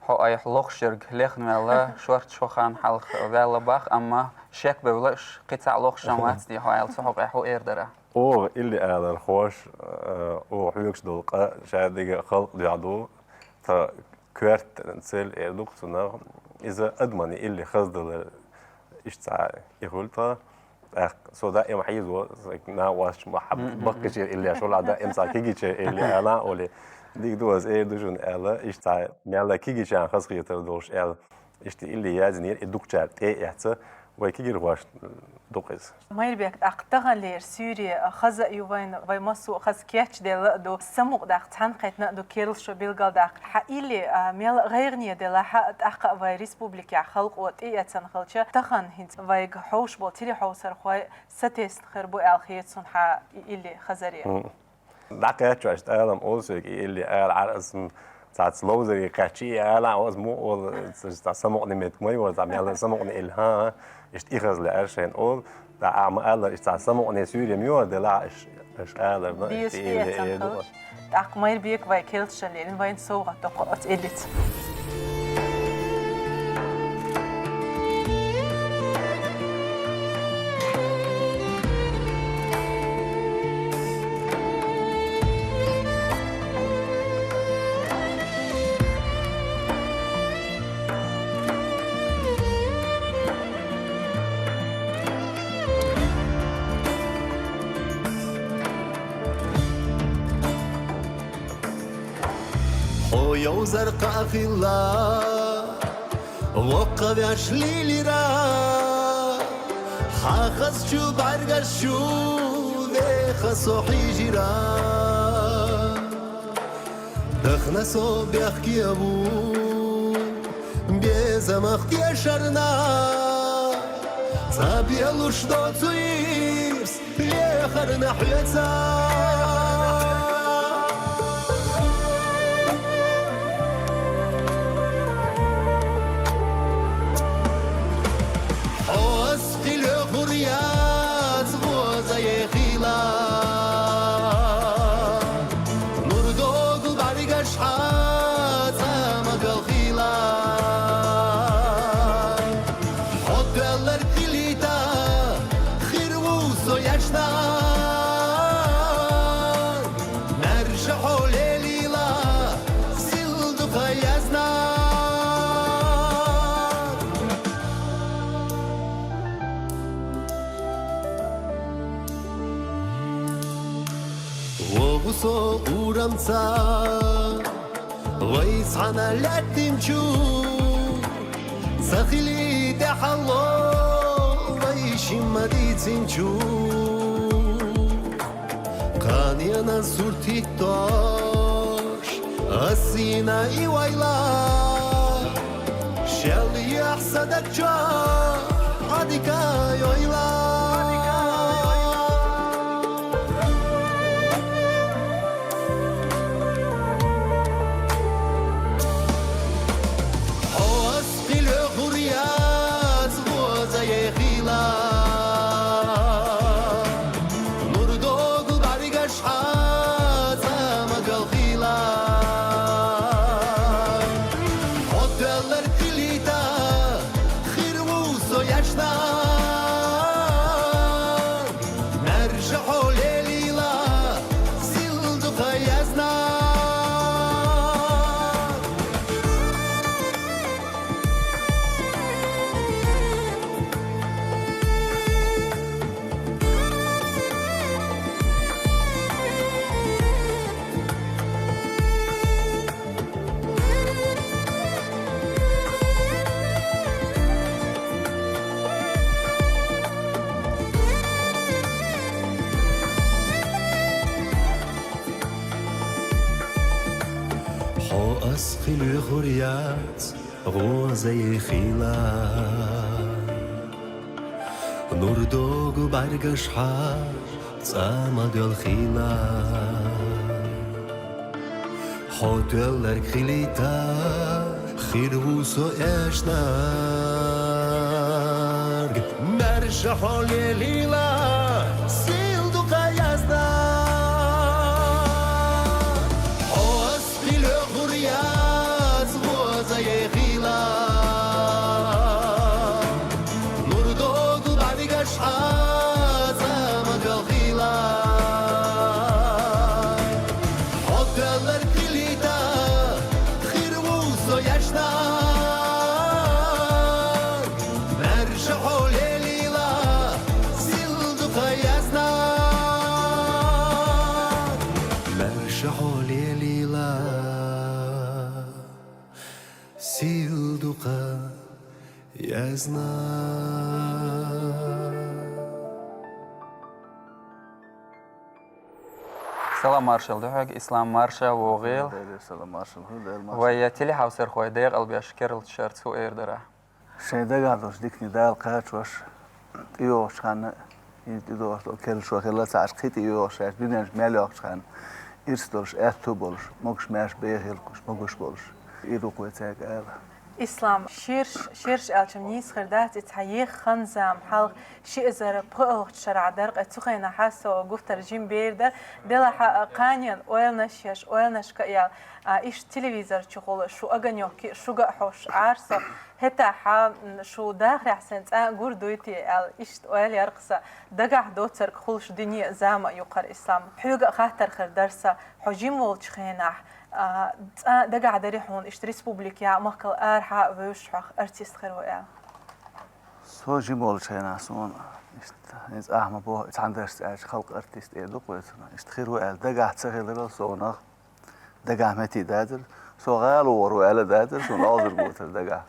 хьо айхьа лохуш ерг лехна ваьлла, шортта шо хан хьалха ваьлла бах, амма шек бевлла, ш-, кхин цхьаъ лохуш сан вац те хьо аьлла, цу хьокъехь хӀу эр дара? Оха илли алархоша, э, оха хьоьгуш долу къа шадерриге халкъан дуьхьа ду, тхан коьртан цӀе эр ду-кх цунах, иза адаман илли хаза далар, иштта цхьа и хуьлу тхан. ТӀаккха со даима хьийзо, сан накъосташна ма хьа-, баккхийчеран иллеш валахь, даима цхьа кегийчеран илли ала а олий. Дика ду, аса эр ду шуна аьлла, иштта цхьа мелла кегийчарна хазахетар долуш аьлла. Иштта илли яздинера, и дукхачара тӀе а эцна, вай кегийрхошна ду-кх иза. Майрбек, тӀаккха таханлера суьйре хаза а ю вайна, вай массо а хаза кечделла а ду, самукъадаккха цхьаьнакхетта а ду керла шо билгалдаккха. Хьан илли, а, мел гӀайгӀане делахь а, тӀаккха а вай республикехь халкъо тӀеэцна хилча, тахана хӀинца вайга хьовш болу телехьовсархой сатесна хир бу аьлла хета суна хьан и илли хазаре. ДӀакхаьчча аша тӀалам олу соьга и илли ала Ӏар, аса цхьацца ловзаре кхаьчча и ала а, аса муха олу, ца, цхьа самукъане меттиг ма йора, цхьа мел самукъане илли, хӀан, иштта и хаза лаьара шайна олу, ткъа ахьа ма-аллара, иштта цхьа самукъане суьйре ма йора делахь, аша, аша аларна, иштта и илли эр ду аса. ТӀаккха Майрбека вай керлачу шарахь лерина вайна совгӀат до кху оцу иллица. Хьо йовзар кхаъ хилла, воккха ваьш лелира, хьан хазачу бӀаьргаш чу веха со хьийжира. Дахана со бехке ву безамах тешарна, цӀа белуш доцу ирс лехарна хьоьца. Хьо ас кхин лоьхур яц, воза ехийла. Нур догу бӀаьргаш хьан цӀа ма галхийла. Хьо тоьлларг хилийта хир ву со яшна. Маьрша хьо лелийла, сил ду тхан язна. ВогӀу со урамца, вай цхьаьна лаьттинчу, ца хили тӀаьхьало вай шимма дийцинчу. Кханенан сурт хӀиттош, ас йина и вайла, шел ехь сан даг чохь Ӏадика йойла. Хьо ас кхин лоьхур яц, воза ехийла. Нур догу бӀаьргаш хьан цӀа ма галхийла. Хьо тоьлларг хилийта хир ву со яшна. Ас хи лоьхур яц гӀоза яхийла, нур догу бӀаргашха цӀа ма доьлхийла. Хьо тоьлларг хилийта, хир ву со эшнарг. Маьрша хьо лелийла, сийла дукха яздалар. Хьо ас хи лоьхур яц гӀоза яхийла, нур догу бӀаргашха цӀа ма доьлхийла. Хьо тоьлларг хилийта, хир ву со эшнарг. Маьрша хьо лелийла, сийла дукха яздалар. Маьрша хьо лелийла, сийла дукха яздалар. Салам маршал ду хьоьга, Ислам, марша вогӀийла. Дела салам маршал хилда, Дела маршал. Вай телехьовсархой декъалбеш керлачу шарца хӀу эр дара? Шайн дагахь долуш дикане Дала кхачош, тӀейогӀучу ханна, хӀинца тӀедогӀуш долу керлачо хилла ца Ӏаш, кхин тӀейогӀуш шаьш дуьненчу мел йоккхучу ханна, ирс долуш, аьтту болуш, могуш-маьрша бехилкаш, могуш болуш, ир ву-кх вай цаьрга ала. Ислам, ширш, ширш аьлча нийса хир дац, и цхьа еха хан-зама хьалха ши эзар пхоьалгӀачу шарахь дара, ткъа цу хенахь со гуттар жима бер дара, делахь а кханенан ойланаш еш, ойланашка а яьлла, а, иштта телевизор чухула шу огонёк шуьга а хьош Ӏара со, хӀетахь, м, шу дахарехь сан цкъа а гур дуй те аьлла, иштта ойла яра-кх сан, дагахь доцург хуьлуш дуьне а, зама а ю-кх хӀара, Ислам. Хьоьга а хаттар хир дара сан, хьо жима волчу хенахь, а, цкъа а дагахь дарий хьуна иштта республикехь а, махкал арахьа а вевзаш хьох артист хир ву аьлла? Со жима волчу хенахь суна, иштта, хӀинца ахьа ма боху, цхьана дашца аьлча, халкъан артист эр ду-кх вай цунах, иштта хир ву аьлла дагахь ца хиларал совнах, дагахь метта дацара, со гӀала вогӀур ву аьлла дацара, суна олхазар гуттар дагахь.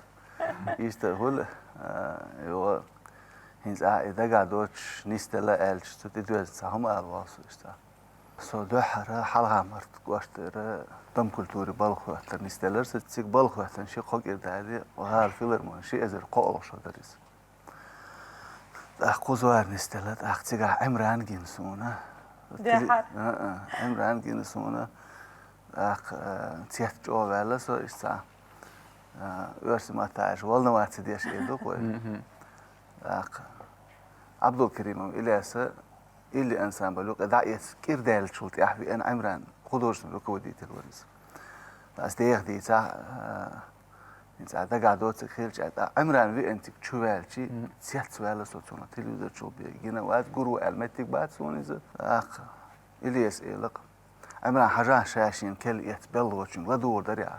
Иштта хуьлу, а, юха, хӀинца ахьа и дагахь доцуш нисделла аьлча, цу тӀедоьзна цхьа хӀума ала воллу со иштта. Со дуьххьара Хьалха-Марта кӀоштара Дом культуры балха хӀоьттара нисделира со. Цига балха хӀоьттина ши-кхо кӀира дале, гӀала филармони, ши эзар кхоалгӀа шо дара иза. ТӀаккха кхузара нисделла, тӀаккха цигахь Ӏимран гина суна. Дехьа? А, а, Ӏимран гина суна. ТӀаккха, а, цец чӀогӀа ваьлла со иштта цхьа, а, оьрсийн маттахь аьлча, волноваться деш эр ду-кх вай. Мгм. ТӀаккха Ӏабдулкеримов Ильяса Илли ансамбль юкъа дӀаэцна кӀира даьллачул тӀаьхьа веана Ӏимран, художественный руководитель вара иза. Ас деха дийцахь, а, хӀинца дагахь доцург хилча, тӀаккха Ӏимран веана цига чу ваьлча, мгм, цец ваьлла со цунах, телевизор чу бен гина вац, гур ву аьлла меттиг бац суна иза. ТӀаккха Ильяс элира-кх: «Ӏимран, хьажахь, ша шена керла эцна белхочуьнга ладугӀур дарий хьан?»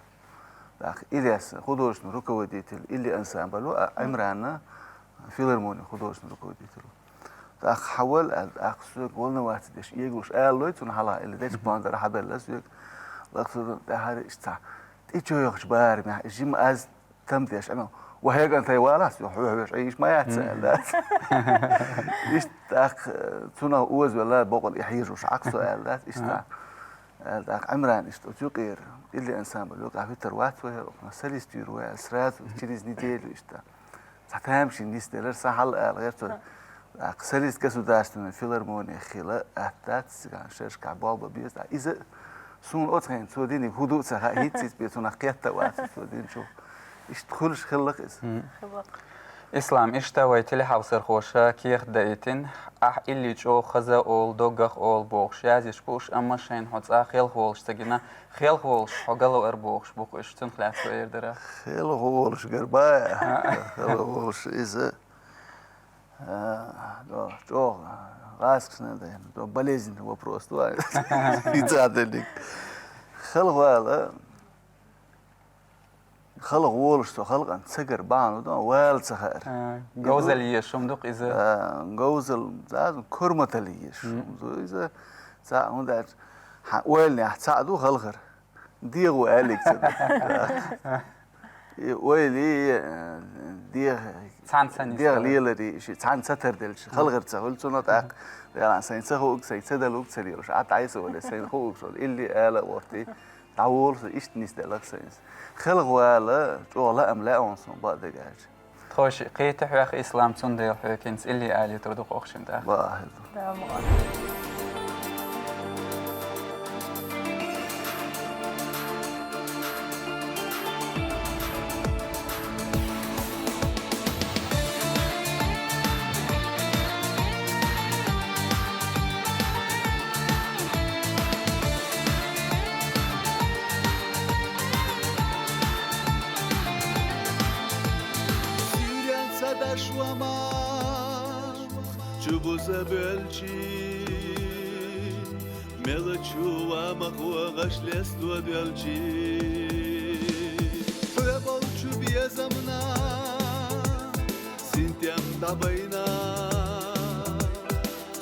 ТӀаккха Ильяс художественный руководитель Илли ансамбль ву, а Ӏимран филармони художественный руководитель ву. ТӀаккха хьан вала аьлла, тӀаккха соьга волноваться деш, эгалуш алалой цунна хьалха, Илли дечка бандара хьабелла соьга. Лакха со тӀаьхьара иштта цхьа тӀечоьхачу барамехь, и жима аз там деш, Ӏимран: «Ва хьеган тайвалахь, со хьоьхьа веш Ӏийш ма яц», — аьлла дац. Иштта тӀаккха, э, цунах озавелла, бокъонца и хьежош Ӏа-кх со аьлла дац, иштта. Аьлла тӀаккха Ӏимран иштта оцу юкъера, Илли ансамбль юкъахь хӀуьттур вац вай хӀара, хӀокхунах солист вуьйр ву аьлла, сразу через неделю иштта. Цхьа тамашийна нисделира, сан хьал ала гӀерта цо. ТӀаккха солист государственной филармонехь хила атта дац, цигахь шерашкахь болх бан беза. Иза суна оцу хенахь цо диниг хӀун ду а ца хаьа, хӀинццалц бен цунах кхетта а вац цо динчух. Иштта хуьлуш хилла-кх иза. Мгм. Хилла-кх. Ислам, иштта вай телехьовсархоша кехат даийтина, ахь Илли чӀогӀа хаза олу, доггах олу бохуш язйиш бу уьш, амма шайна хьо цкъа хелхаволуш ца гина, хелхаволуш хьо галвар бохуш бу-кх уьш, цунах лаьцна хӀу эр дара? Хелхаволуш гар бан, а, хелхаволуш иза, а, до, чӀогӀа гӀазкхашна дайна, до, болезненный вопрос ду, а, иза а деллиг. Хелхавала, хелхаволуш со халкъана ца гар бахьана ду, вала ца хаар. А, говзалла езаш хӀума ду-кх иза. А, говзалла, заза, корматалла езаш хӀума ду иза. Цхьаъ, хӀунда аьлча хьан ойланехь цхьаъ ду хелхар. ДегӀо аьллиг ца ду. И ойла, э, дегӀ-, цхьаьна ца нисделла, дегӀ леларе, ши цхьаьна ца тарделча, хелхар ца хуьлу цунах тӀаккха. Делахь сайн ца хууг, сайн ца далуг ца лелаш, Ӏа дӀасавале, сайна хууг со, Илли ала а вохти. ДӀаволла со, иштта нисделла-кх са иза. Хелхавала, чӀогӀа лаам лаьа хьуна суна, бакъдерг аьлча. Тхо ши кхета хьох, Ислам, цундела хьоьга хӀинца илли алийтур ду-кх укх шин тӀа. Бахьа хӀу. Да, ма. Сийренца даш вама, чубуза боьлчи, мелачу вама хӀу гӀаш лесто доьлчи. Хьоьболчу безамна синтем дӀабайна,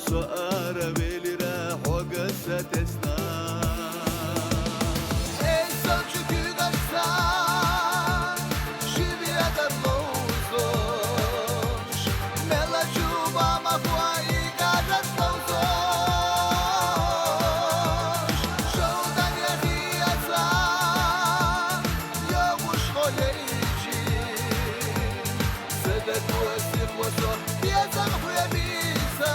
со ара велира хьога са тесна. Эй, со чу куьйгаш сан, ши ведар ловзуш, мелачу вама хӀу и гажас ловзуш. Шовдан яхи аса, йогӀуш хьо лейчи, сада куаси хвасо, безам хьоьбийса.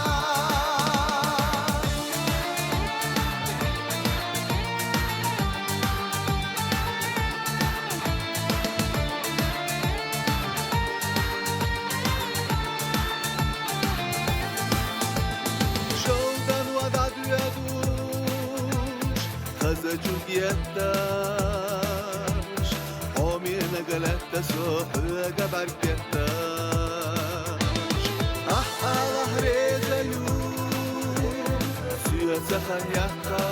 Шовдан вада дуьдуш, хаза чу гетташ, хьо мена галетта со хьоьга бӀарг гетташ. Ахь Аллахь реза ю, соьца хан яккха,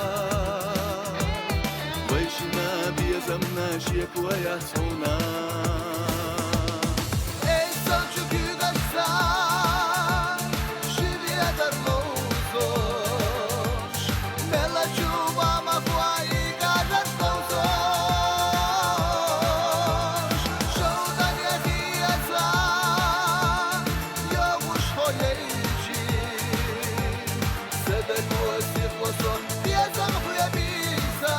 вайшина безамна шеко яц хьуна. Эй, со чу куьйгаш сан, ши ведар ловзуш, мелачу вама хӀу и гажас ловзуш. Шовдан яхи аса, йогӀуш хьо лейчи, сада куаси хвасо, безам хьоьбийса.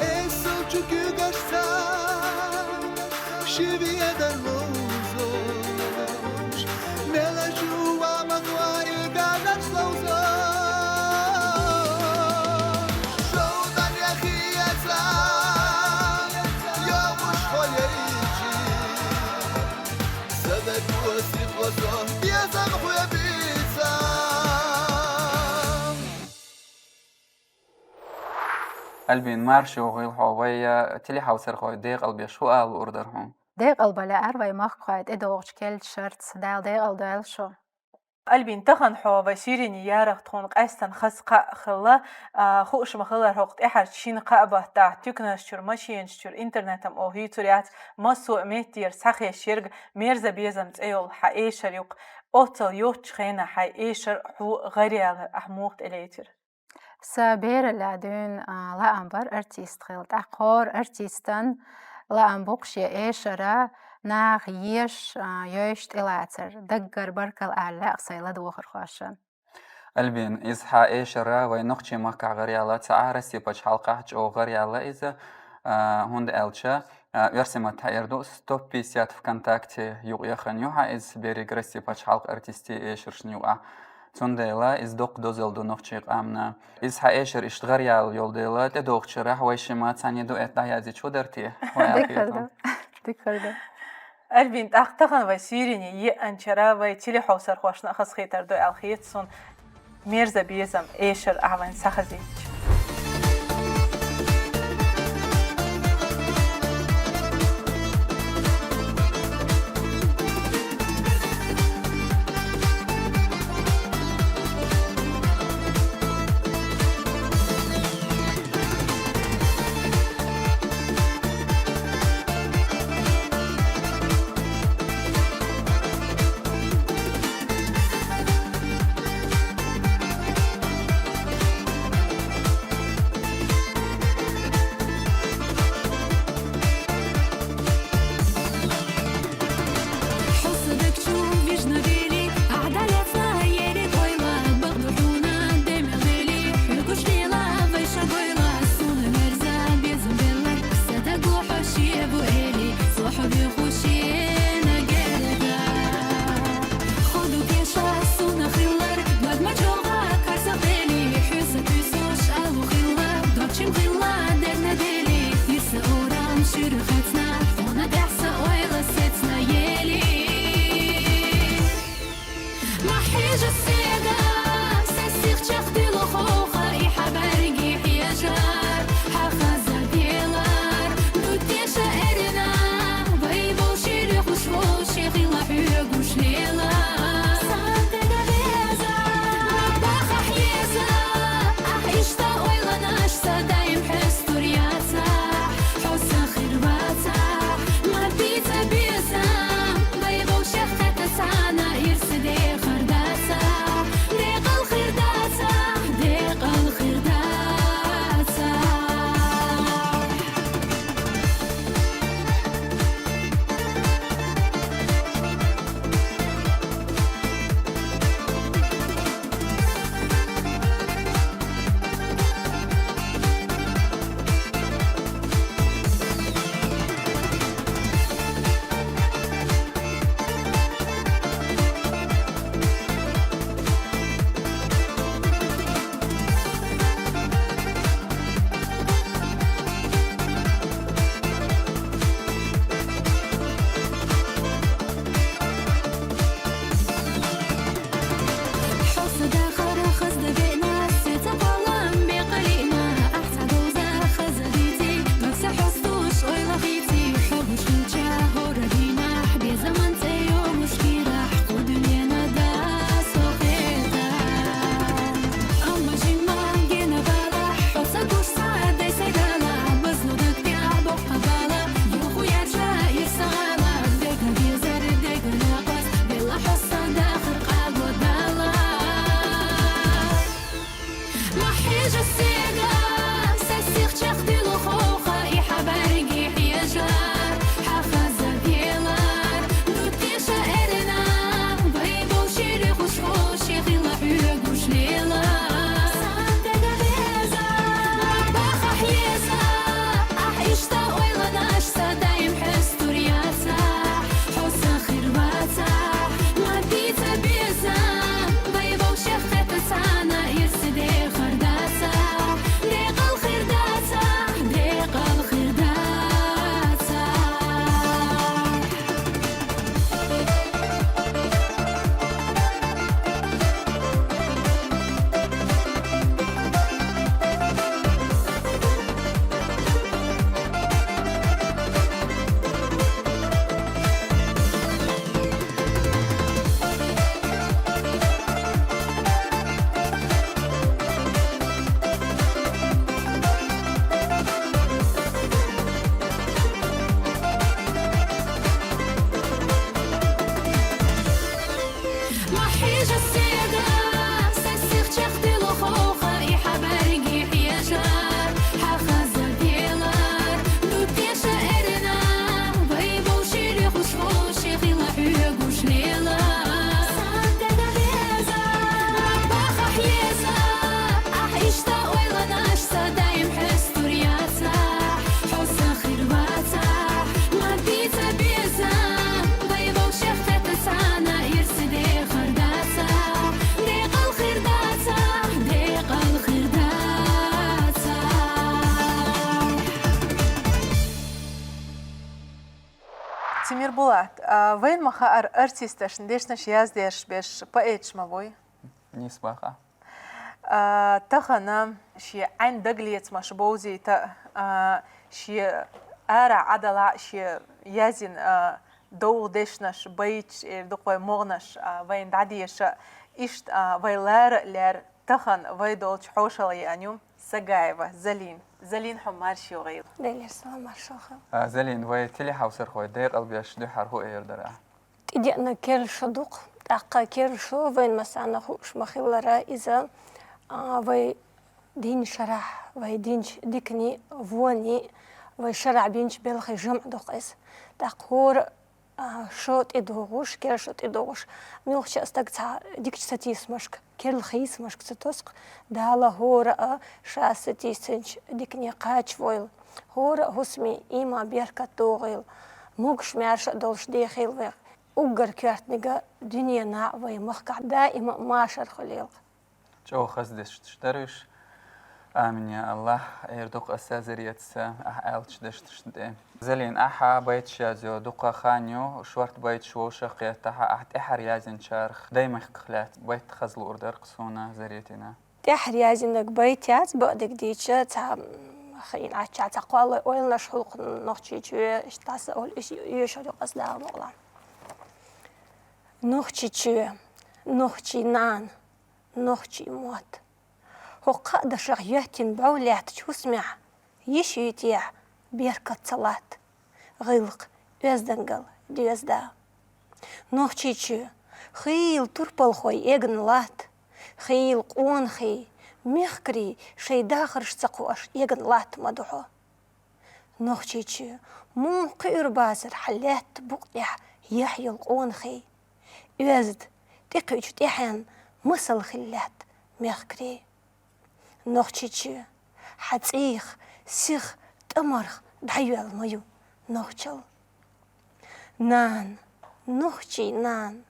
Эй, со чу куьйгаш сан, ши ведар ловзуш, мелачу вама хӀу и гажас ловзуш. Шовдан яхи аса, йогӀуш хьо лейчи, сада куаси хвасо, безам хьоьбийса. Альбин, марша йогӀийла хьо, вай, э, телехьовсархой декъалбеш, хӀу ала луург дар хьуна? Декъалба лаьара вай махкахой тӀедогӀучу керлачу шарца, Дала декъалдойла шу. Альбин, тахана хьо вай суьйренан ярах тхуна къаьстина хаза кхаъ хилла, а, хууш ма-хиллара, хӀокху тӀаьхьарчу шина-кхаа баттахь туьканаш чуьра, машенаш чуьра, интернетехь оха юьйцур яц, массо а меттера схьахезаш ерг «Мерза безам» цӀе йолу хьан эшар ю-кх. Оццул йоцучу хенахь хьайн эшар хьо гӀараяьлларг ахь муха тӀелецира? Сан бераллехь дуьйна, а, лаам бара артист хила. ТӀаккха хӀора артистан лаам бу-кх шен эшар наха езаш, а, йовзаш тӀелацар. Даггара баркалла ала лаьа сайн ладогӀархошна. Альбин, иза хьан эшар вайн нохчийн махкахь гӀараяьлла ца Ӏа, Россин пачхьалкхехь чӀогӀа гӀараяьлла иза, а, хӀунда аьлча, а, оьрсийн маттахь эр ду, топ пятьдесят ВКонтакте юкъа яхана ю хьан иза берриг Россин пачхьалкхан артистийн эшаршна юкъахь. Цундела иза доккха дозалла ду нохчийн къамана. Иза хьан эшар иштта гӀараяьлла йолу дела, тӀедогӀучу шарахь вай шимма цхьаьна дуэт дӀаяздича хӀун дара те? Дика хир ду. Дика хир ду. Альбин, тӀаккха тахан вай Сирине еанчара вай телехьовсархошна а хазахетар ду аьлла хет сона, мерза безам эшар ахьа вайна схьахазийтача. Тимирбулат, а, вайна ма хаъара, артисташна дешнаш яздеш берш поэташ ма буй? Нийса бакъахьа. А, тахана ший Ӏайн дагалецамаш бовзийта, а, ший ара Ӏадала ший язйина, а, довгӀа дешнаш, байташ, эр дукха вай могӀанаш, а, вайна дӀадеша, иштта, а, вай лара а лаьрра, тахана вай долча хьошалгӀа еана ю Сагаева Залина. Залина, хьо марша йогӀийла. Делера салам маршалла хилда. А, Залина, вай телехьовсархой декъалбеш дуьххьара хӀу эр дара? ТӀедеана керла шо дукха, тӀаккха керла шо вайна массарна хууш ма хиллара иза, а, вай дин шарахь, вай динчу диканийн, вонийн, вай шарахь бинчу белхийн жамӀ дукха иза. ТӀаккха хӀора, а, шо тӀедугӀуш, керла шо тӀедугӀуш, муьлххача а стаг цхьа дикачу сатийсамашка, керла хийсамашка ца тосу-кх, Дала хӀора а ша сатийсинчу дикане кхачавойла, хӀора а хӀусаме иман, беркат догӀийла, могуш-маьрша а долуш дехийла вай, уггар коьртаниг а дуьненахь а, вай махкахь даима а машар хуьлийла-кх. ЧӀогӀа хаза дешнаш дара уьш. Амин, я АллахӀ, эр ду-кх аса Заринас ахь аьллачу дешнашна тӀе. Залина, ахьа байташ язйо дукха хан ю, шорта байташ вовшах кхетахь, ахьа тӀаьхьара язйинчарах даймахках лаьцна байт хаза луур дара-кх суна, Заринна. ТӀаьхьара язйинарг байт яц, бакъдерг дийцича, цхьа, м, хиъна Ӏаччохь цхьа кхоллалой ойланаш хуьлу-кх Нохчийчоь, иштта дӀаса олу, иштта йоьшур ю-кх аса, Дала мукъ лахь. Нохчийчоь, нохчийн нана, нохчийн мотт. ХӀокху кхаа дашах йоьттина бӀов лаьттачу хӀусамехь, йиш юьйтехь, беркат ца латта, гӀиллакх, оьздангалла доьзна да. Нохчийчоь, хийла турпалхой эгна латта, хийла къонахий, мехкарий шайн дахарш ца кхоош эгна латта ма ду хьо. Нохчийчоь, муха кхуьур бацара хьан лаьтта букъа тӀехь яхь йолу къонахий? Оьзда, тӀекхуьучу тӀаьхьенна масал хила лаьтта мехкарий. Нохчийчоь, хьан цӀийх, сих, тӀамарх дӀайоьлла ма ю нохчалла. Нана, нохчийн нана,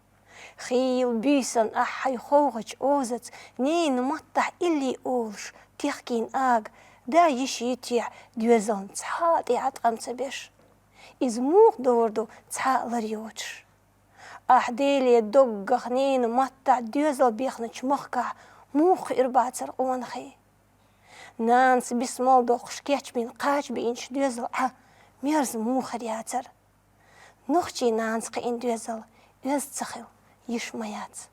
хийла буьйсанна ахь хьайн ховхачу озаца ненан маттахь илли олуш техкийна ага, да йиш юьйтехь доьзална цхьа а тӀе а ткъам ца беш. Иза муха довр ду цхьа а лар йоцуш? Ахь Деле доггах ненан маттахь доьзал бехначу махкахь муха кхуьур бацара къонахий? Нанас бисмал доккхуш кечбина кхача биъначу доьзал Ӏа мерза муха хир яцара? Нохчийн нанас кхиъна доьзал оьзда ца хила йиш ма яц.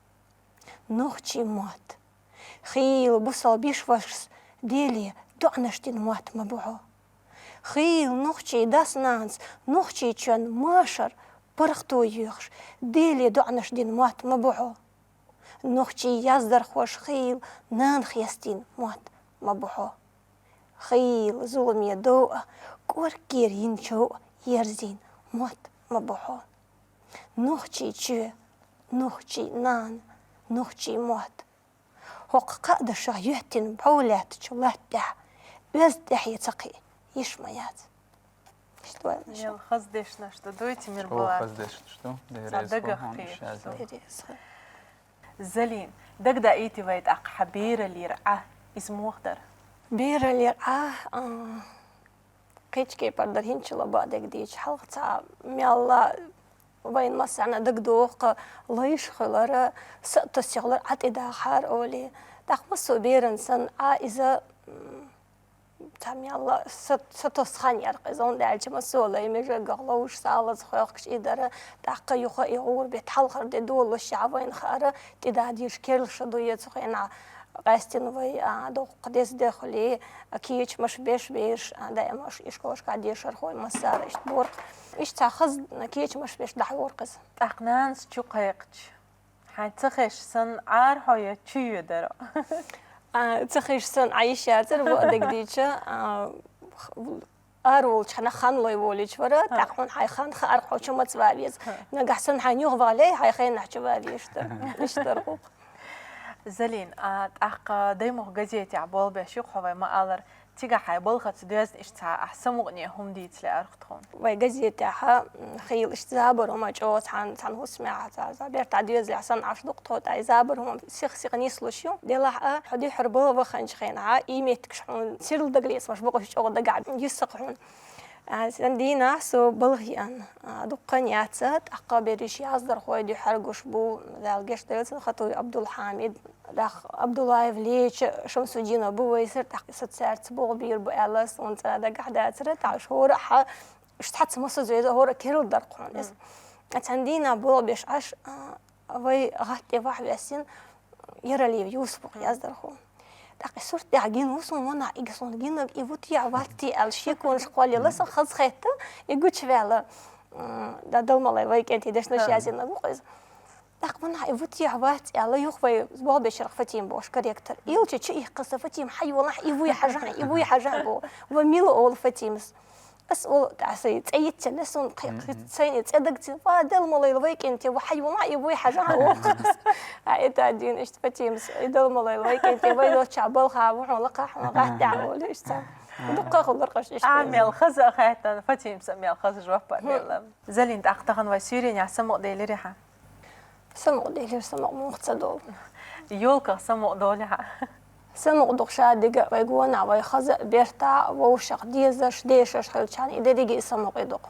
Нохчийн мотт. Хийла бусалба йиш-вашас Деле доӀанаш дина мотт ма бу хьо. Хийла нохчийн дас-нанас Нохчийчоьнна машар, паргӀато йоьхуш, Деле доӀанаш дина мотт ма бу хьо. Нохчийн яздархоша хийла нанах яздина мотт ма бу хьо. Хийла зуламе дов а, кӀорггера йина чов а ерзийна мотт ма бу хьо. Нохчийчоь, нохчийн нана, нохчийн мотт. ХӀокху кхаа дашах йоьттина бӀов лаьттачу латта тӀехь оьзда тӀаьхье ца кхиа йиш ма яц. Иштта вай лаша. Мел хаза дешнаш ду дуй, Тимирбулат? ЧӀогӀа хаза дешнаш ду. Дера Сан иза дагах хӀун кхеташ иша ду. Дера иза. Залин, дагадаийти вай тӀаккха хьан бераллера Ӏа, иза муха дара? Бераллера Ӏа, а, кхечу кепара дара хӀинцачул а бакъдерг дийцича, хьалха цхьа мелла вайна массарна дагадогӀу-кх, лайш хилар, са а тосса хилар, Ӏа тӀедахьара олий. ТӀаккха массо а беран санна Ӏа иза, м, цхьа мелла са, са тосса хан яра-кх иза, хӀунда аьлча массо а лай межагах ловш, салаза хьоькхуш и дара, тӀаккха юха и гӀуран беттан хьалхара де долалуш а вайна хаьара, тӀедадийша керла шо ду я цу хенахь, къаьстина вай, а, дуккха деза де хуьлий, а, кечамаш беш бераш, а, даимаш ишколашкахь дешархой массара иштта бора-кх. Иштта цхьа хаза кечамаш беш дӀахьора-кх иза. ТӀаккха нанас чу кхайкхича, хьайн ца хезаш санна, Ӏара хьо я чу йоьдара? А, ца хезаш санна, Ӏа йиш яцара, бакъдерг дийцича, а, х-, ара волчу хенахь хан лой волуьйтуш вара, тӀаккха хьуна хьайн хан хаарх хьо чу ма ца ван веза. Нагахь санна хьайна юха вале, хьайн хенахь чу ван везаш дара. Иштта дара гӀуллакх. Залин, а, тӀаккха Даймохк газетехь болх беш ю-кх хьо, вай ма-аллара, цигахь хьайн балхаца доьзна иштта цхьа ахь самукъане хӀума дийца лаьара-кх тхуна. Вай газетехь, м, хийла иштта забар хӀума чӀогӀа цхьана, цхьана хӀусамехь, цхьа, цхьа бертахь доьзалехь санна Ӏаш ду-кх тхо, тӀаккха и забар хӀума сих-сиха нислуш ю. Делахь а, хьо дуьххьара бала ваханчу хенахь, и меттигаш хьуна сирла дагалецамаш бу-кх уьш, чӀогӀа дагахь йисна-кх хьуна. А, цхьан дийнахь со балха еана, а, дуккха яц, тӀаккха берриш яздархой духьал гуш бу, Дала гешт дойла цунна, Хатуй Абдулхьамид, тӀаккха Абдуллаев Леча, Шамсудинов бу вайсар, тӀаккха со цаьрца болх бийр бу аьлла, сона цӀа дагахь дацара, тӀаккха уж хӀора а хьа, уж цхьацца ма со зевза, хӀора а керла дар кхуьнан. Мгм. А цхьан дийнахь болх беш Ӏаш, а, вай гӀатта тӀе вахь ваьссина, Яралиев Юсупа яздархо. ТӀаккха и сурт тӀехь гина ву сона, ванахь, ига сона гинаг, и ву те, вац те аьлла, шеконаш кхоллаелла, сан хаза хетта, и гучаваьлла, м, да, Далмалай вай кӀентий дешнаш Ха. язйинаг ву-кх иза. ТӀаккха ванахь, и ву те, вац аьлла, юха вай болх бечарах Фатима бохуш корректор. Илча чу ихкхаса Фатима, хьайолахь, и вуй хьажахь, и вуй хьажахь боху. Ва мила олу Фатимас. Ас олу, тӀаккха сайн цӀе йицъелла, сон кхе-, Мгм. кхе-, сайна цӀе даг ца, ва, Далмалайла вай кӀентий, ва хьайолахь, и вуй хьажахь, олу. А, и та дийна иштта Фатимас, и Далмалайла вай кӀентий, вай долчохь балха ву хьуна лакхахь, хьуна гӀатта тӀехь, олу иштта. Дуккха а хӀуллакхаш иштта. Амел хаза а хаьттина, Фатимас а мел хаза жоп а Хм. делла. Залин, тӀаккха тахана вай суьйренехь самукъаделира хьан? Самукъаделира, самукъа муха ца долу. Ёлках самукъадолий хьан? Самукъа ду-кх шадерг а, вай гонахь, вай хаза а, бертахь а, вовшах дезаш, дешаш хилчахьана, и дерриге а самукъа ду-кх.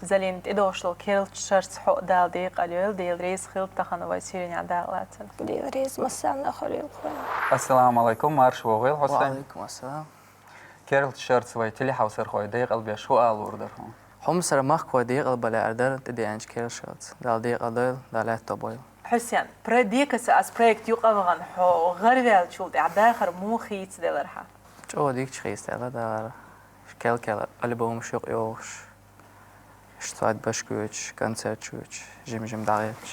Залин, тӀедогӀуш долу керлачу шарца хьо а Дала декъала йойла, Дела реза хила тахана вай суьйренехь дакъалацарна. Дела реза массарна а хуьлийла-кх вайна. Ассаламу алайкум, марша вогӀийла, Хьусайн. Ва алайкум ассалам. Керлачу шарца вай телехьовсархой декъалбеш хӀун ала луур дара хьуна? Хьо-м сара махкахой декъалба лаьара дара тӀедеанчу керлачу шарца. Дала декъала дойла, Дала аьтто бойла. Хьусен, пробегаса ас проект юкъа а вахана, хьо гӀараваьллачул тӀаьхьа дахар муха хийцаделира хьан? ЧӀогӀа дикачу хийцадаьлла дахар. Кел-кел альбомаш юкъа йохуш, свадьбаш гойтуш, концерташ гойтуш, жим-жим дӀагӀерташ.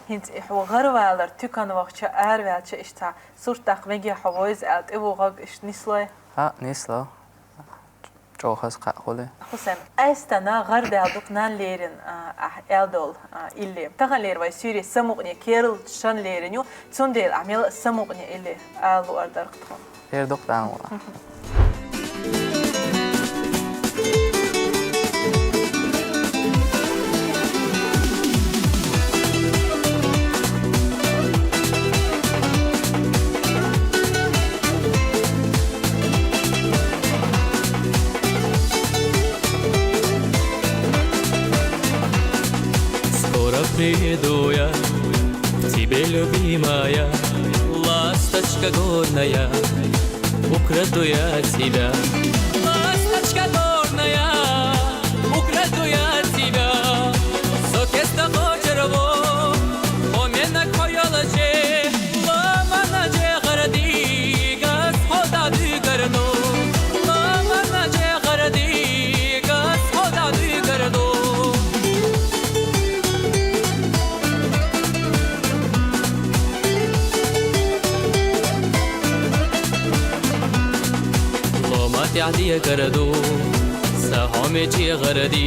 ХӀинца и хьо гӀаравалар, туькан вахча, араваьлча, иштта сурт даккха мегий хьо вовза аьлла, тӀевугӀарг иштта нислой? ХӀаъ, нисло. ЧӀогӀа хаза кхаъ хуьлу. Хьусен, къаьстина гӀарадаьлла ду-кх нанна леррина, а, ахь аьлла долу, а, илли. Таханлера вай суьйре самукъане керла шарна леррина ю, цундела ахь мел а самукъане илли ала луур дара-кх тхуна. Эр ду-кх, дӀа ма вала. Скоро приду я к тебе, любимая, ласточка горная, украду я тебя. Ласточка горная, украду я тебя. Со кеста хочерво, о мена койолаче, ламана же гардигас хода дугарду. Ламана же гардигас хода дугарду. Лома тӀехь дегар ду, сан хьо мича гӀара ди,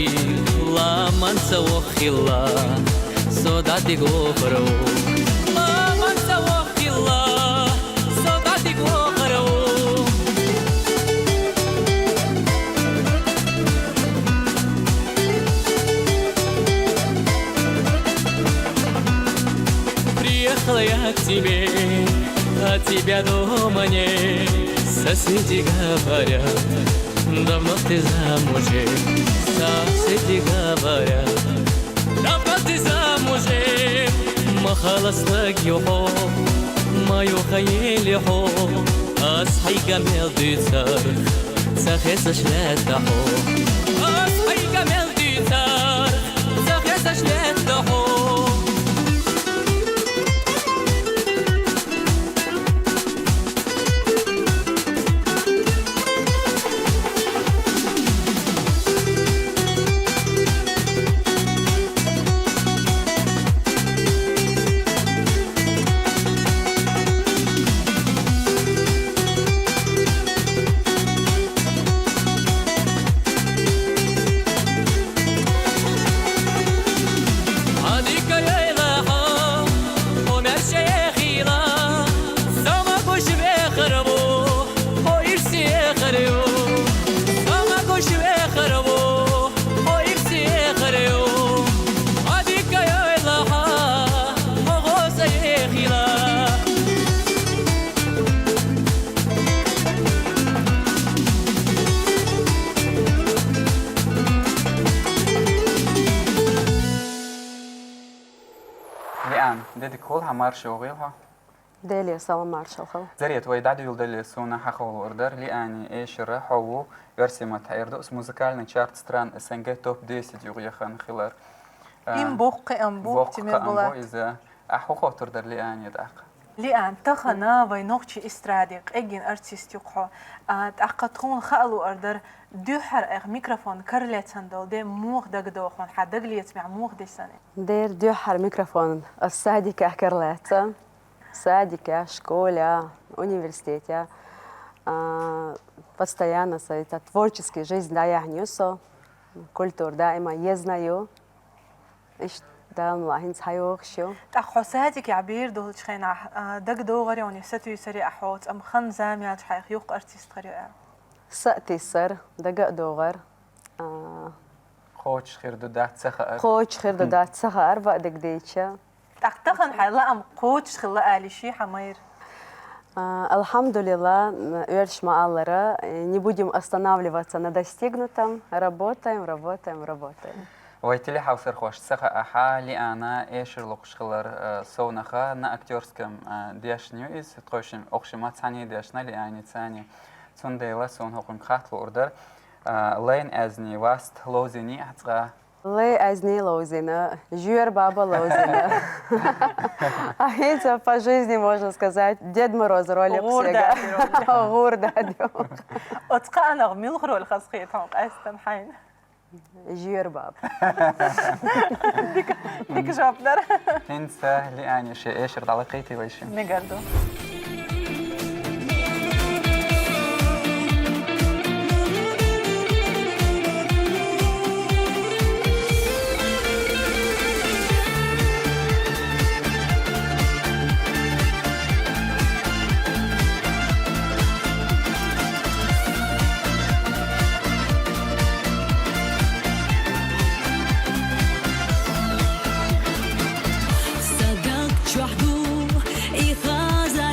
ламан ца воххилла, со дӀадигохар ву. Ламан ца воххилла, со дӀадигохар ву. Приехала я к тебе, а тебя дома нет. Соседи говорят, давно ты замужем. Соседи говорят, давно ты замужем. Ма халаслагӀа ю хьо, ма юха ели хьо. Ас хьайга мел дуьйцар, ца хезаш лаьтта хьо. Ас хьайга мел дуьйцар, ца хезаш лаьтта хьо. Дика хуьлда, марша вогӀийла хьо. Делера салам, маршалла хуьлда. Зарет, вай дӀадуьйладале, суна хьахов лоархӀар дар, Лиани эшар хьо ву, оьрсийн маттахь эр ду, с музыкальный чарт стран С Н Г топ десять юкъе яхана хилар. А, Им боккха ам бу, воккха Тимер ам бу Булат. Иза. Ахьа хӀун хоттур дар Лиане тӀаккха? Лиан, тахана вай нохчийн эстраде къегина артист ю-кх хьо. А, тӀаккха тхуна хаа лоархӀар дар, дуьххьара айхьа микрофон кара лаьцна долу де муха дагадогӀу хьуна, хьан дагалецамехь муха де санна? Дера дуьххьара микрофон ас садикехь кара лаьцна. Садикехь, школехь, университетехь. А, постоянно со, это, творческий жизнь дӀаяьхьна ю со. Культура даима езна ю. Иштта Дала мукъ лахь, хӀинца хьайогӀуш ю. ТӀаккха хьо садикехь бер долчу хенахь, а, дагадогӀарий хьуна, сатуьйсурий ахьа оцу, амма хан зама яьлча хьайх юха артист хир ю аьлла? Са а тийсар, дага а догӀар. А, кхочуш хир ду, дац ца хаьар. Кхочуш хир ду, дац ца хаьар, бакъдерг дийцича. ТӀаккха тахана хьайн лаам кхочуш хилла ала йиш йий хьан майра? А, алхьамдулиллахӀ, оьрсаша ма-аллара, э, не будем останавливаться на достигнутом, работаем, работаем, работаем. Вай телехьовсархошна ца хаьа, хьан Лиана эшар локхуш хилар, э, совнаха, на актёрском, э, дешна ю иза, тхойшинна, охшимма цхьаьна дешна, Лиани цхьаьна. Цундела суна хӀокхуьнга хатта лоархӀар дар, э, лайн аьзнийн васт ловзийний ахь цкъа? Лайн аьзнийн ловзийна, жоьра баба ловзийна. А хӀинца по жизни, можно сказать, Дед Мороз роль ю-кх сан. ГӀур дада ю. ГӀур дада ю. Оцу кхаанах муьлха роль хазахета хьуна къаьстина хьайна? Жоьра баба. Дика, дика жоп дара. ХӀинца Лиани шен эшар дӀалакхийтий вайшимма? Мегар ду. Сан даг чохь ду и хаза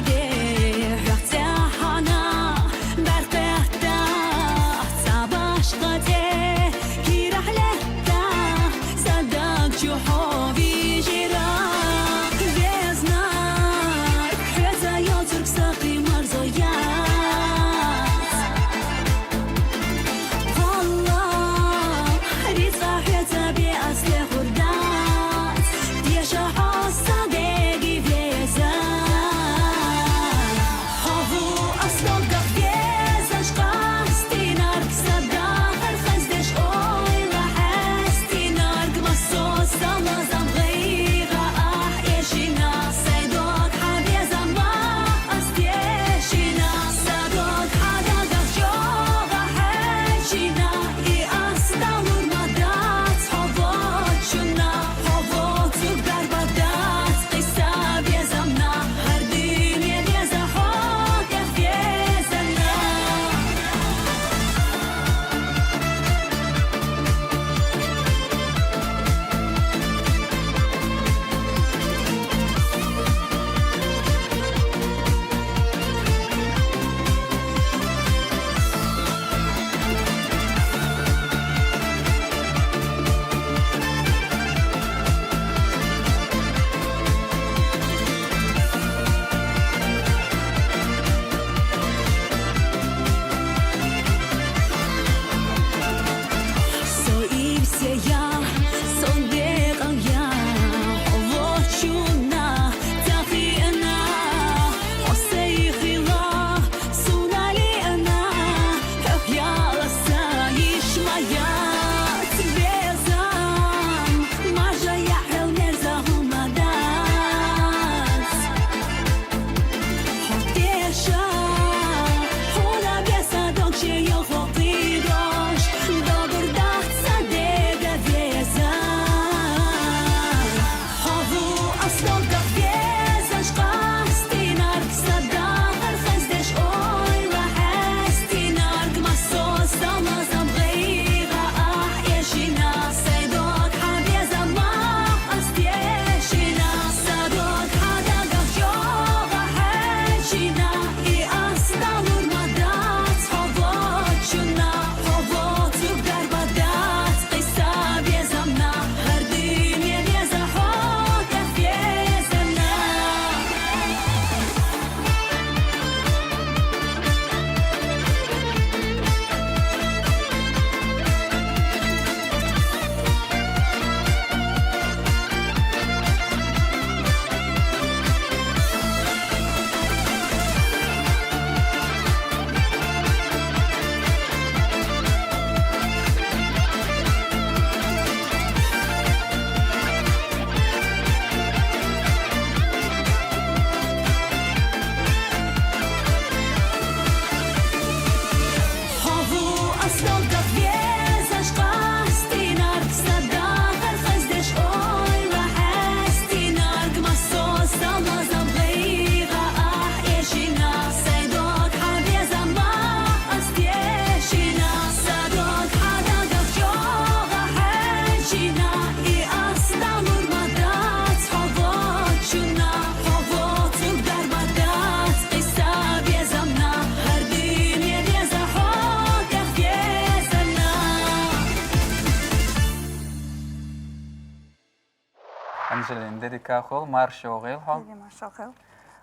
Анжелина, де дика хул, марша воагӀийла хьо. Дика, марша воагӀийла.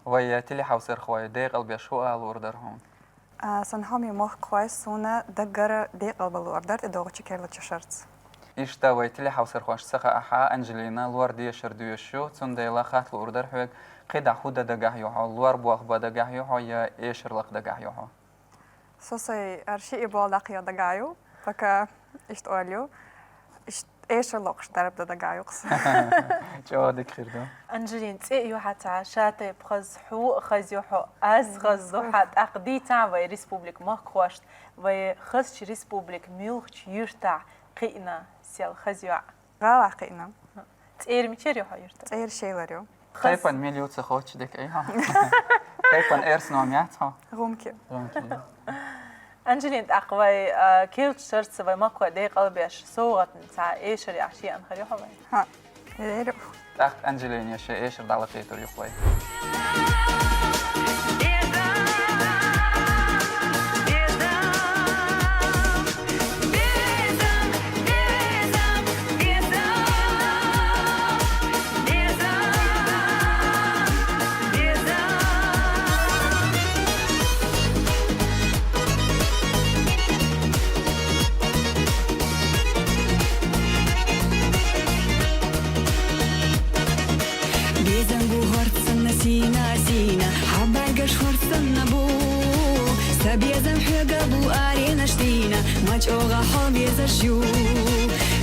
Вай телехьовсархой декъалбеш фу ала луардар хьона? А, сан хьоме мехкахой, суна даггара декъалба луардар тӀедогӀуча керлача шерца. Иштта вай телехьовсархошта ца хаахь, Анжелина лоарх дешар доьшуш я, цундела хатта луардар хьога, кхидӀа фу дан дагахь я хьона, лоарх бохабан дагахь я хьона, е эшар лакха дагахь я хьона? Со сай арши и болдакъ я дагахь я, пока иштта оал я. Иштта эшар локхаш дарба дан дагахь я-кх са. ЧӀоагӀа дика хир ду. Анжелина, цӀи а ю хьа цхьа, шатайпа хаза, хьо а хаза я хьо, аз хаза ду хьа, тӀаккха дийцахьа вай республика мехкахошта, вай хазача республика муьлхача юртахь кхиъна сел хаза йоӀ. ГӀалахь кхиъна. ЦӀера мичара я хьо юрт? ЦӀера Шелара я. Тайпан мел ю ца хоачча дика, айхьа. Тайпан эрсий ном яц хьа? ГӀумки. ГӀумки. Анжелина, тӀаккха вай, а, керлача шерца вай мехкахой декъалбеш совгӀатна цхьа эшар яхьаш яьнна хир я хьо вайна? ХӀаъ. Леру. ТӀаккха Анжелине ший эшар дӀалакхийтар ю-кх вай. Безам бу хӀорш санна сийна-сийна, хьа бӀаргаш хӀорш санна бу. Са безам хьоьга бу аренаш дийна, ма чӀоагӀа хьо везаш ю.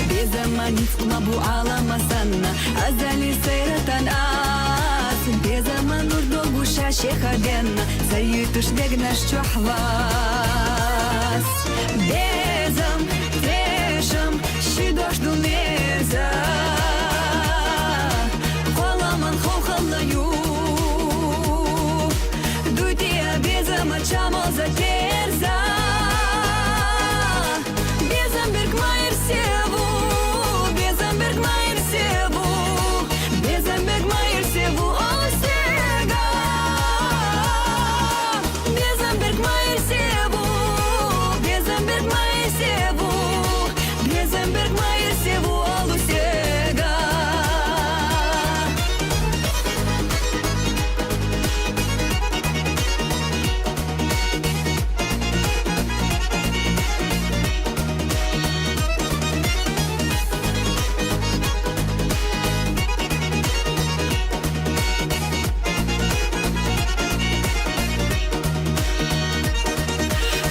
Безама ницкъ ма бу Ӏалама санна, азали сайра тан аз. Безама нур долгу ша шеха денна, са юьтуш дегнаш чохь вас. Безам, тешам, ши дош ду мерза. Кхолламан хов халла ю. Дуй те безама чамоза терза. Безам берг майр севу, безам берг майр севу, безам берг майр севу, о, стега. Безам берг майр севу, безам берг майр севу, безам берг майр севу, олу стега.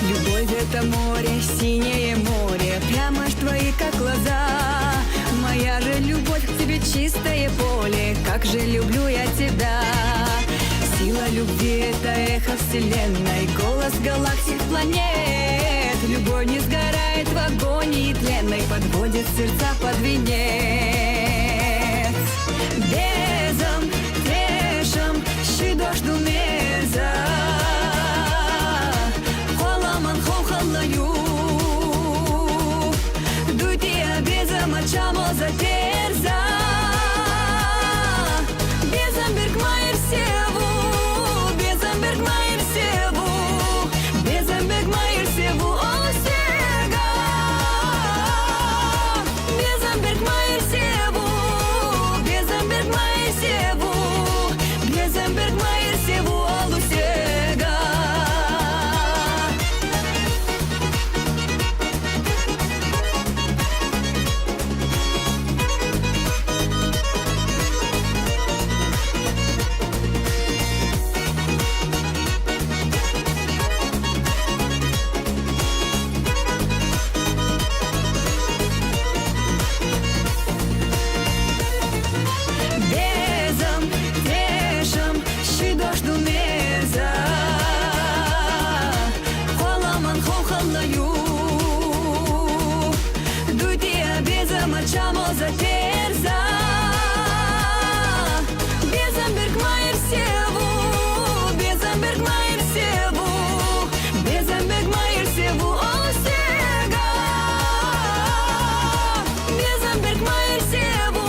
Любовь — это море, синее море, прямо ж твои, как глаза. Моя же любовь к тебе — чистое поле, как же люблю я тебя. Сила любви — это эхо вселенной, голос галактик, планет. Любовь не сгорает в агонии тленной, подводит сердца под венец. Безам, тешам, ши дош ду мерза. Кхолламан хов халла ю. Дуй те безама чамоза терза. Безам берг майр севу, безам берг майр севу, безам берг майр севу, о, стега. Безам берг майр севу, безам берг майр севу, безам берг майр севу, олу стега. Безам, тешам, ши дош ду мерза. Кхолламан хов халла ю. Дуй те безама чамоза терза. Безам берг майр севу, безам берг майр севу, безам берг майр севу, о, стега. Безам берг майр севу,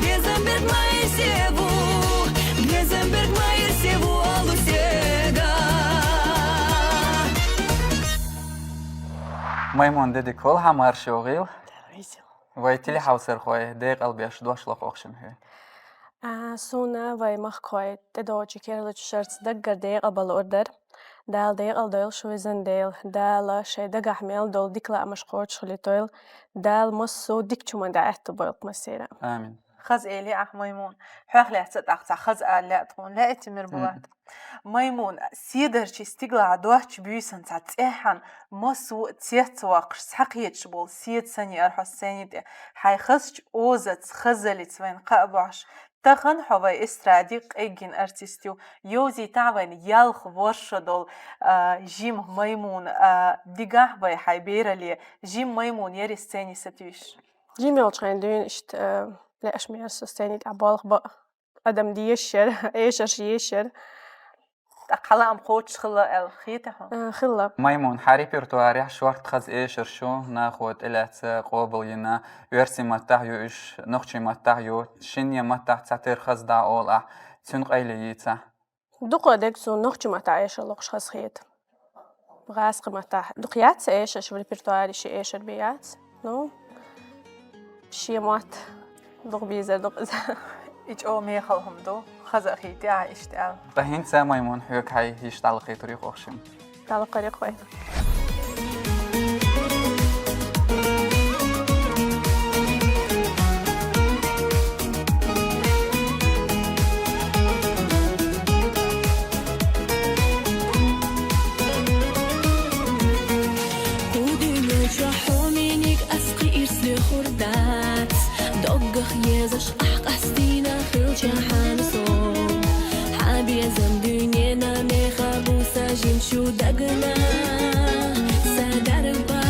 безам берг майр севу, безам берг майр севу, олу стега. Маймун, де дика хул хьа, марша воагӀийла. Вай телехьовсархой декъалбеш дош ло-кх укх шимма хьоьга. А, суна вай махкахой тӀедогӀучу керлачу шарца даггара декъалбан луур дара. Дала декъала дойла шун везан Дела. Дала шайн дагахь мел долу дика лаамаш кхочушхилийтойла. Дала массо а дикачу хӀуманна дӀааьтту бойла-кх массеран. Амин. Хаза элира ахь, Маймун. Хьох лаьцна тӀаккха цхьа хаза ала лаьа тхуна, лаьий, Тимирбулат? Мгм. Маймун, седарчий стигалахь доцчу буьйсанца цӀеххьана массо а цецвоккхуш, схьакхеташ болу седа санна яра хьо сцени тӀе. Хьайн хазачу озаца, хазаллица вайна кхаъ бохьуш, тахана хьо вайн эстраде къеггина артист ю. Йовзийтахьа вайна ялх ворхӀ шо долу, а, жима Маймун, а, дигахь вай хьайн бералле, жима Маймун ярий сцени сатуьйсуш? Жима йолчу хенахь дуьйна иштта, а, лаьаш ма яра со сцени тӀехь болх бан. Адам дезаш яра, эшарш езаш яра. ТӀаккха хьан лаам кхочуш хилла аьлла хета хьуна? Э, хилла. Маймун, хьан репертуарехь шорта хаза эшарш ю, нахо тӀелаьцна къобалйина, оьрсийн маттахь ю уьш, нохчийн маттахь ю, шинне маттахь цхьатерра хаза дӀа олу ахь, цуьнан къайле йийцахь. Дукха дерг суна нохчийн маттахь эшар лохуш хазахета. ГӀазкхийн маттахь дукха яц сан эшарш, в репертуаре ши эшар бен яц. Ну, шен мотт дукха безар ду-кх иза. И чӀогӀа мехала хӀума ду, хаза а хийтира ахь иштта аьлла. Ткъа хӀинца, Маймун, хьоьга хьайн йиша дӀалакхийтур ю-кх укх шимма. ДӀалакхар ю-кх вай. Кху дуьнен чохь хьо миниг ас кхин ирс лоьхур дац. Доггах езаш ахь къастийна хилчахьана со. Хьан безам дуьненан мехах бу сан жимачу дагна сан дарба.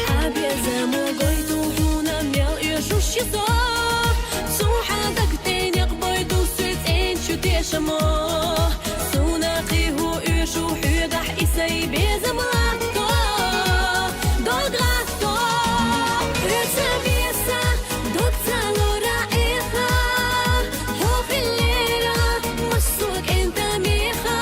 Хьан безамо гойту хьуна мел оьшуш ю со. Цу хьан даг тӀе некъ бойту соьца цӀеначу тешамо. Суна кхин хӀун оьшу хьоьгахь и сайн безам латто, дог латто. Оьца беса, дог ца лора Ӏеха, хьо хиллера массо а кӀентан меха.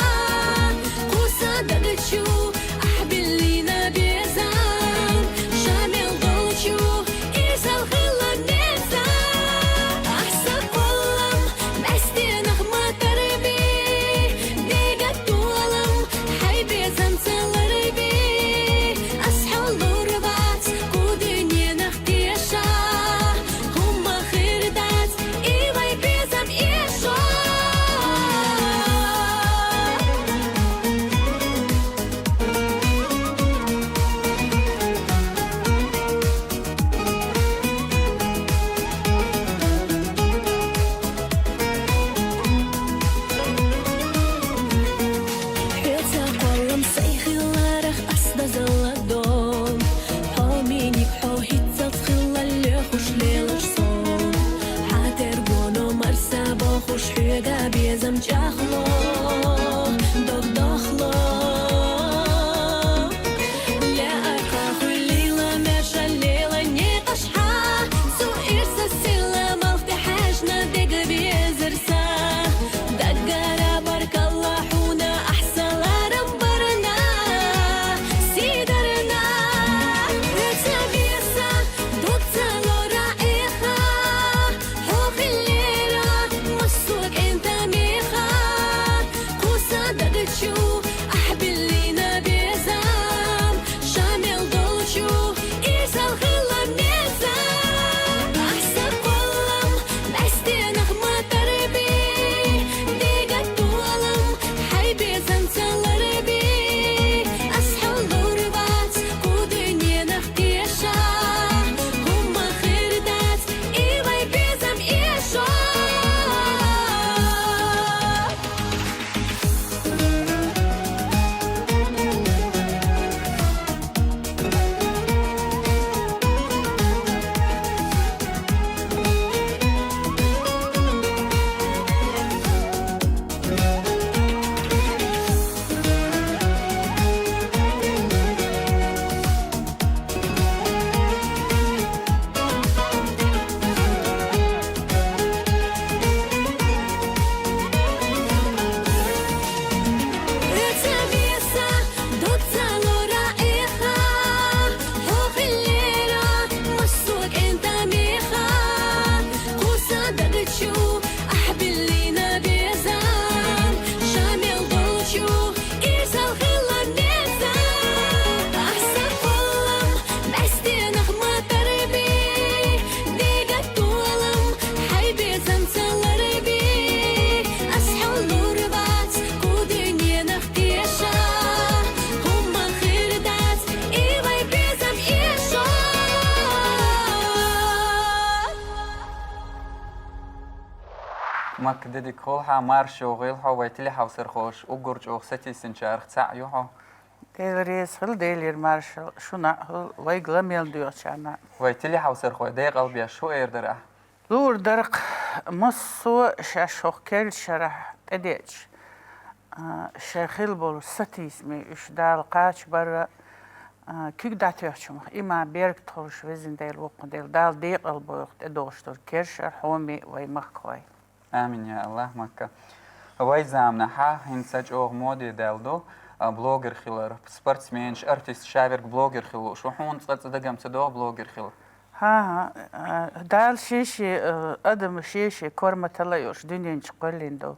Макка, де дика хуьлда хьан, марша йогӀийла хьо, вай телехьовсархоша уггар чӀоагӀа сатийсинчарех цаӀ ю хьо. Дела реза хила, Делера маршал шуна а хуьлда, вайга ла мел доьгӀучарна. Вай телехьовсархой декъалбеш хӀу эр дара ахь? Луур дара-кх, массо а шаьш хӀокху керла шарахь тӀедеъча, а, шайн хилла болу сатийсаме уьш Дала кхача барра, а, куьг дӀатоьхча хӀумах, иман, беркат хуьлуш, Везан Дела, воккхун Дела, Дала декъал бойла тӀедогӀуш долу керла шар хьоме вай махкахой. Амин, я АллахӀ, Макка. Вай заманахь хӀинца чӀогӀа моде даьлла ду, а, блогер хилар, спортсменаш, артисташ, ша верг блогер хила лууш ву. Хьуна цкъа-цкъа дагам ца догӀу блогер хила? ХӀан-хӀа, а, Дала шен-шен, а, адам шен-шен корматалла йолуш дуьнен чу кхоьллина ду.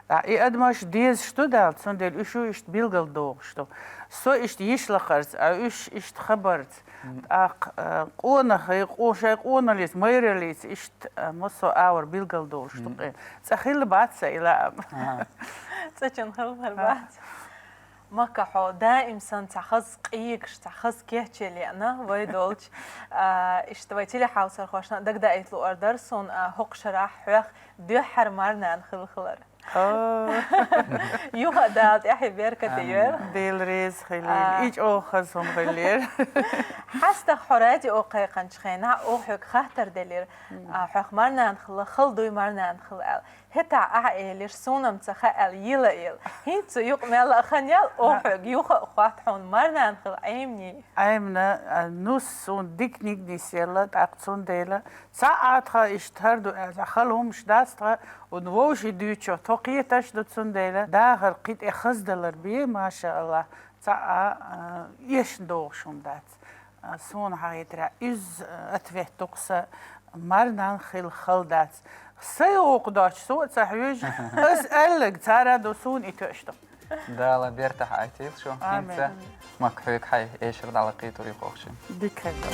Ткъа и адамаш дезаш ду Дала, цундела уьш а иштта билгал догӀуш ду. Со иштта йиш лакхарца, а уьш иштта хабарца. ТӀаккха, а, къонахий, къо-, шайн къоналлица, майраллица иштта, а, массо а агӀор билгал долуш ду-кх. Цкъа хилла бац сан и лаам. Цкъачунна хилла бац. Макка, хьо даим санна цхьа хаза къегаш, цхьа хаза кечъян леана вай долчу. А, иштта вай телехьовсархошна а дагадаийта луур дара суна, а, хӀокху шарахь хьох дуьххьара марнана хилла хилар. О. Юха а Дала тӀаьхье беркате йойла. Дела реза хуьлийла. А. И чӀогӀа хаза хӀума хилира. ХьастагӀа хьо радио кхайкхинчу хенахь, оха хьоьга хаттар делира, а, хьох марнана хила, хала дуй марнана хила аьлла. ХӀетахь ахьа элира, суна-м ца хаьа аьлла, йила йила. ХӀинца цу юкъа мелла а хан ял, оха хьоьга юха а хотта, хьуна марнана хила Ӏемни. Ӏемна, а, нус суна дика ниг нисъелла, тӀаккха цундела цхьа а тхан иштта хӀара ду аьлла, хала хӀумаш дац тхан, вовшийн дуьйцучух тхо кхеташ ду, цундела дахар кхин тӀе хазадалар бен, маша АллахӀ, цхьа а, а, эшна догӀуш хӀума дац. А, суна хьахетарехь, иза, а, ответ ду-кх сан, марнана хила хала дац. Сайн гӀуллакх доцуш со а ца хьоьжу, ас аьлларг цара а ду, суна и тоьаш ду. Дала бертахь Ӏайтийла шу. Амин. ХӀинца Макка, хьоьга хьайн эшар дӀалакхийтур ю кху шин. Дика хир ду.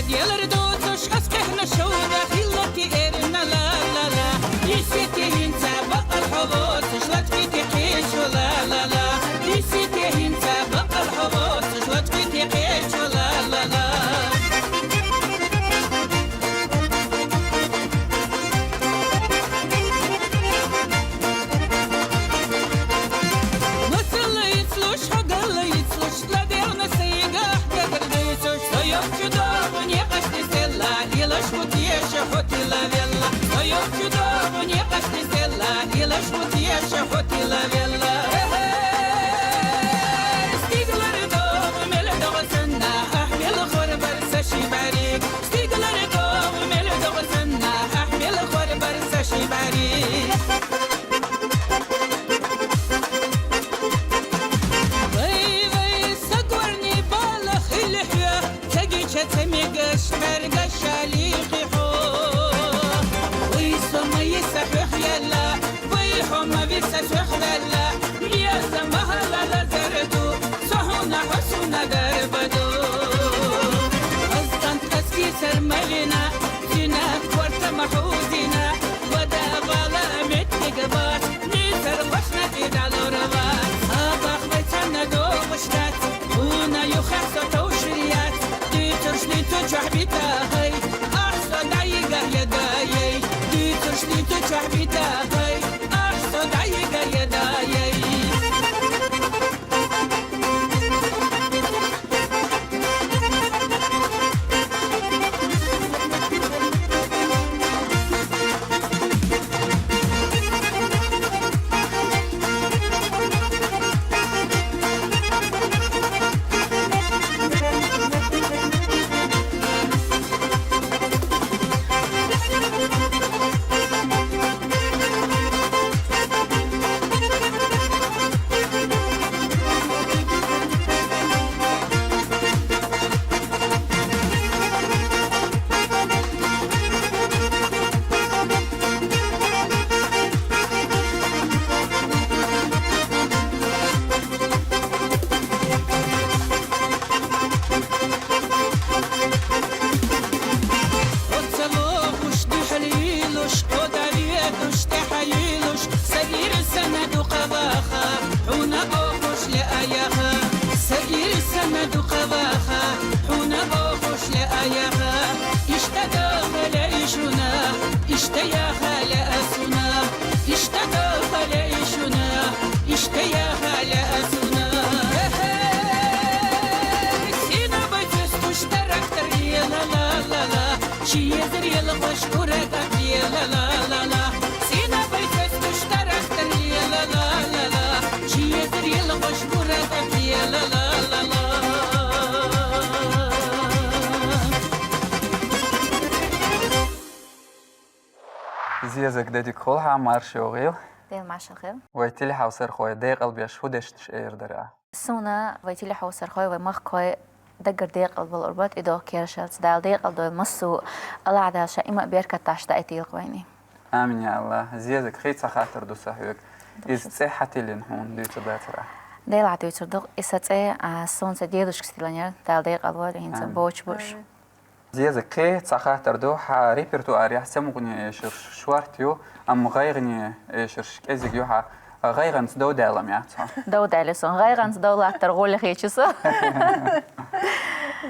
Делар доцуш ас кхехна шовда хилларг эрна ла-ла-ла. Йисте хӀинца бакъал хьо воцуш лачкъийти кхечо ла-ла-ла. Йисте хӀинца бакъал хьо воцуш лачкъийти кхечо ла-ла-ла. Масала йицлуш, хьо гала йицлуш, ладегӀна сайгахь дагардуьйцуш, со йоккхачу догӀу некъаш нисделла, лелаш ву теша хӀотила велла. Со йоккхачу догӀу некъаш нисделла, лелаш ву теша хӀотила велла. Стигалара догӀу мел догӀу санна, ахь мел хор бар са ши бариг. Стигалара догӀу мел догӀу санна, ахь мел хор бар са ши бариг. Вай, вай, са горний бала хили хьоь, ца гича ца мегаш, бӀаьргаш лийхи хьо. Вай, со ма йиса хьоьх елла, вай, хьо ма виса соьх велла, еза ма хала лазар ду, со хьуна хьо суна дарба ду. Ас кӀант ас кийсар ма вина, цуьнан корта ма хьузина, вада вала меттиг бац, нийсар кхошна тӀе далур вац. Абах вай цхьанна догӀуш дац, хьуна юххехь со товшир яц, дуьйцурш дуьйцу чохь бита хӀай, ахь со дӀайига я даей, дуьйцурш дуьйцу чохь бита хӀай, ахь со дӀайига я даей. Иштта я хьалаьа суна, иштта тохалаьа шуна, иштта я хьалаьа суна. Эхе, сийна бай цӀуст туш тарахтар, ла-ла-ла-ла. Ши езар йилгӀаш гура тӀад, ла-ла-ла-ла. Сийна бай цӀуст туш тарахтар, ла-ла-ла-ла. Ши езар йилгӀаш гура тӀад, ла-ла-ла-ла. Зезаг, де дика хул хьа, марша йогӀийла. Дела маршал хийла. Вай телехьовсархой декъалбеш фу дешнаш эр дара? Суна вай телехьовсархой, вай мехкахой даггара декъалбалур ба, тӀедогӀа кершалца. Дала декъалдойла массо а, АллахӀ Дала ша иман а беркат тӀа дӀаайдийла вайна. Амин, я АллахӀ. Зезаг, кхы цхьа хаттар ду са хьоьга. Из цӀи хьатиллина хьона, дуьйцур дацара? Дела, дувцар ду. Из са цӀи, а, суна са дедушкас тиллинар, Дала декъалвойла, хӀинца а боча буш. Зезаг, кхы цхьа хаттар ду, хьа репертуарехь самукъане эшарш шорта ю, амма гӀайгӀане эшарш кӀезига ю хьа. ГӀайгӀанца дов даьлла-м яц хьо? Дов даьлла сона. ГӀайгӀанца дов латтар гӀоле хеташ со.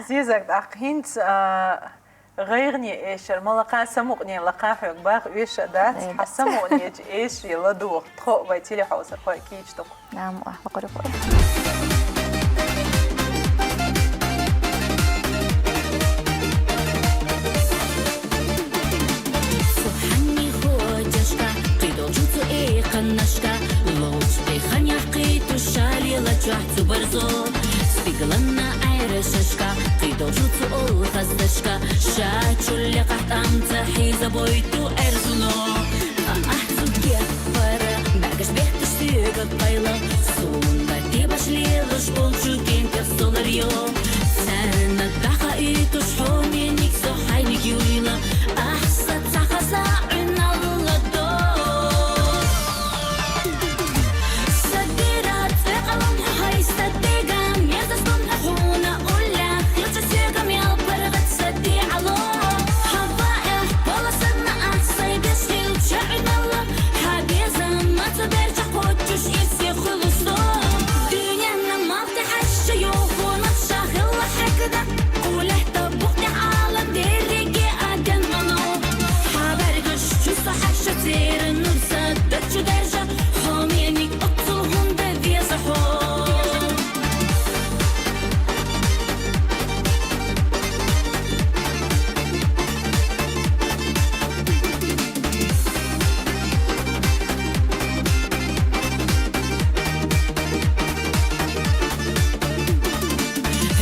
Зезаг, тӀаккха хӀинца, а, гӀайгӀане эшар ма лакха, самукъане лакха хьоьга баха оьшуш а дац, хьа самукъанеча эшаре ладувгӀа тхо а вай телехьовсархой а кийчду-кх. Дама а лакхара хой. Цу хьанна хьоджашка, кхыйдолчу цу экханнашка, ловчу тӀе хан яхкхийту шалела чохь цу барзо. Стигаланна Ӏаьршашка, кхыйдолчу цу олхазашка, ша чуллекъахь тӀамца хьийзабойту Ӏаьрзуно. Ахь цу кеппара бӀаьргаш бетташ соьга пайла, суна тебаш лелаш болчу кемпех солар йо. Царна дӀахаийтуш хьомениг со хьайниг юйла, ахь сан цхьа хаза Ӏуьналла до. Сан дира цӀе къалам хьо хьайса дега, меза стом хьо хьуна уллехь, хилча соьга мел паргӀат сан диъало. Хьан ваэхь, пола санна ахь сай беш хилча Ӏуьналла, хьан безам ма цу берча кхоччуш ирсе хуьлу со. Дуьненна малх тӀе хьаьжча, юхунах ша хилла хьегна, уллехь тобукъ тӀехь Ӏалам дерриге а денвано. Хьан бӀаьргаш чу со хьаьжча, церан нур сан даг чу даьржа, хьомениг оццул хӀунда веза хьо?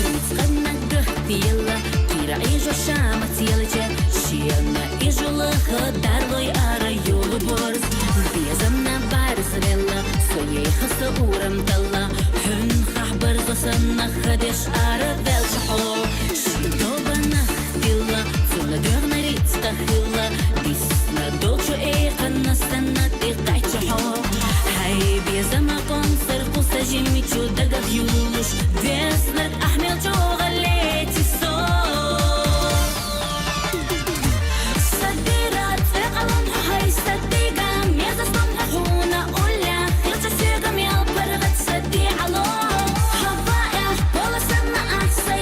Рицкъанна гахтелла, кхира Ӏижо ша мацелча, шена Ӏижулаха дарлой ара йолу борз. Безамна барз велла, со ейха со урам талла, хьуьнхахь барзо санна хадеш ара велча хьо. Ши тобанах дилла, цунна доьгӀна рицкъа хилла, дисна долчу экханна санна тӀекхаьчча хьо. Хьайн безама къонсар кху са жимичу дагах юллуш, веснарг ахь мел чӀогӀа леци со. Сан дира цӀе къалам хьо хьайса дега, меза стом хьо хьуна уллехь, хилча соьга мел паргӀат сан диъало. Хьан ваэхь, пола санна ахь са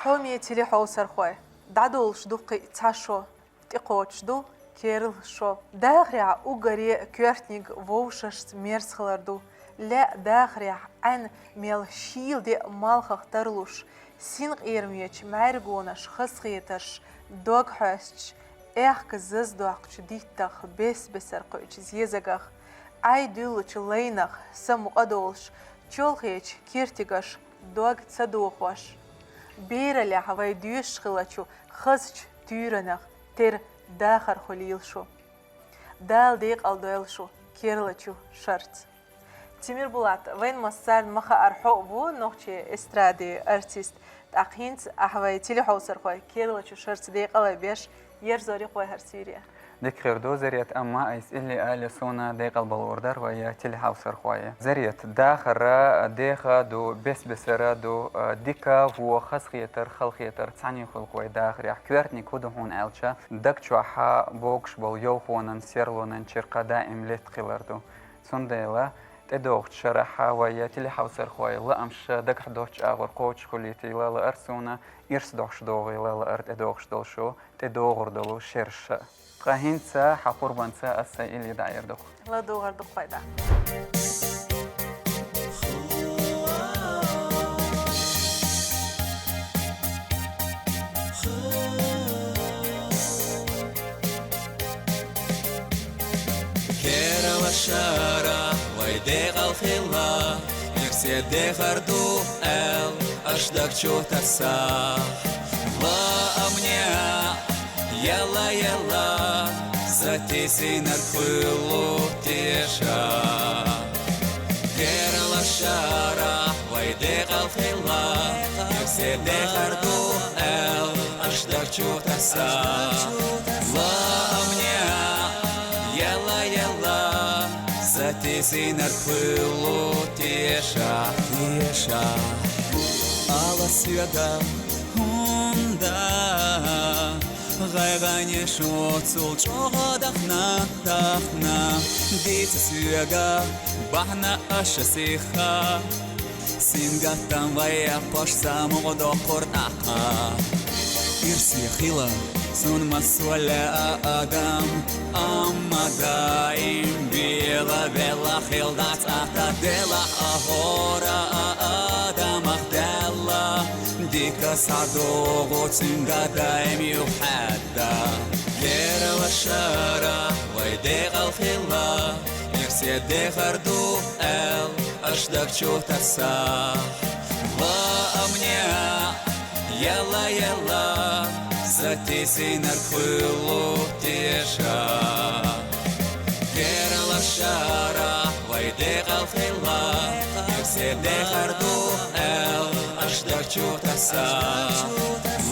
Хьоме телехьовсархой, дӀадолуш ду кхин а цхьа шо, тӀекхочуш ду керла шо. Дахарехь уггаре коьртаниг вовшашца мерза хилар ду. Лаьа дахарехь Ӏаьн мел шийла деа малхах тарлуш, синкъерамечу маьргонаш, хазахетарш, дог хьоьстуш, аьхка заза доккхучу диттах, бес-бесара кхуьучу зезагах, Ӏай дуьллучу лайнах са мукъа долуш, чолхечу киртигаш дог ца дохош, бераллехь вай доьшуш хиллачу хазачу туьйранах тера дахар хуьлийла шу. Дала декъал дойла шу керлачу шарца. Тимирбулат, вайн массарна ма-хаъара хьо а ву нохчийн эстрадин артист, тӀаккха хӀинца ахьа вай телехьовсархой керлачу шарца декъал а беш, ерзор ю-кх вай хӀара суьйре. Дика хир ду, Зарет, амма айса илли а аьлча суна декъал балор дара вай телехьовсархой. Зарет, дахар деха ду, бес-бесара ду, дика а ву, хазахетар, халахетар цхьаьна хуьлу-кх вай дахарехь. Коьртаниг хӀун ду хьуна аьлча, даг чохь богуш болу йовхонан, серлонан чиркх даим летта хилар ду. Цундела тӀедогӀучу шарахь вай телехьовсархойн лаамаш дагахь доцчу агӀор кхочушхуьлийтийла лаара суна, ирс дохьуш догӀийла лаара тӀедогӀуш долу шу, тӀедогӀур долу шераш. Ткъа хӀинца хьан къурбанца аса сайн илли дӀаэр ду-кх. ЛадогӀур ду-кх вай, да. Керла шарахь вай декъал хилла, ирсе дехар ду аьлла, аша даг чу тасахь. Лаамне, елла, елла, затийсинарг хуьлу теша. Керла шарахь вай декъал хилла, ирсе дехар ду аьлла, аша даг чу таса. Лаамне, елла, елла, затийсинарг хуьлу теша, теша. Ала соьга хӀунда, гӀайгӀане шу цул чӀогӀа дахна, дахна. Дийца соьга бахьана аша сиха. Сингаттам вай паш самукъа доккхур тӀаккха. Ирсе хила цунна массо а адам, амма даим бела велла хила дац атта делахь а хӀора а адамах даьлла. Дика схьадогӀу цуьнга даим юххьаьдда. Керла шарахь вай декъал хилла, ирсе дехар ду аьлла, аша даг чу таса. Лаамне, елла, елла, затийсинарг хуьлу теша. Керла шарахь вай декъал хилла, ирсе дехар ду аьлла, аша даг чу таса.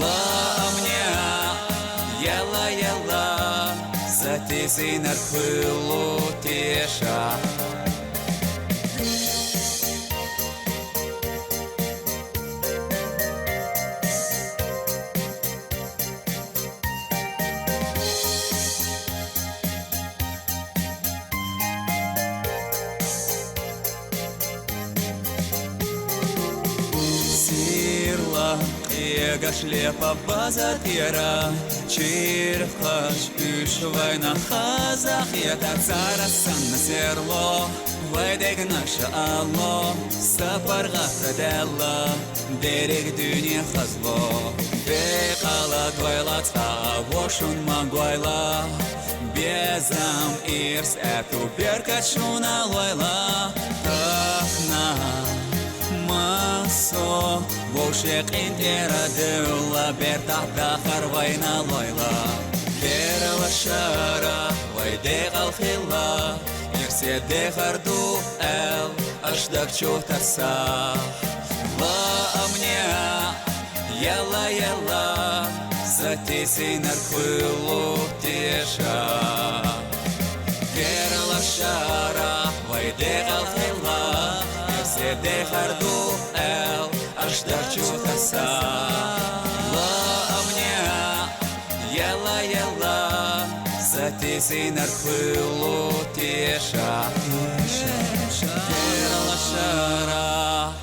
Лаамне, елла, елла, затийсинарг хуьлу теша. Сирла къегаш лепа база тӀера, чиркхаш уьш вайна хаза хетар. Цара санна серло вай дегнаша алло, са паргӀат даьлла дерриг дуьне хазло. Декъала дойла цкъа а вошун ма гойла, безам, ирс, аьтту, беркат шуна лойла. Тахана массо вовше къинтӀера девлла, бертахь дахар вайна лойла. Керла шарахь вай декъал хилла, ирсе дехар ду аьлла, аша даг чу таса. Лаамне, елла, елла, затийсинарг хуьлу теша. Керла шарахь вай декъал хилла, ирсе дехар ду аьлла, аша даг чу таса. Лаамне, елла, елла, затийсинарг хуьлу теша. Керла шарахь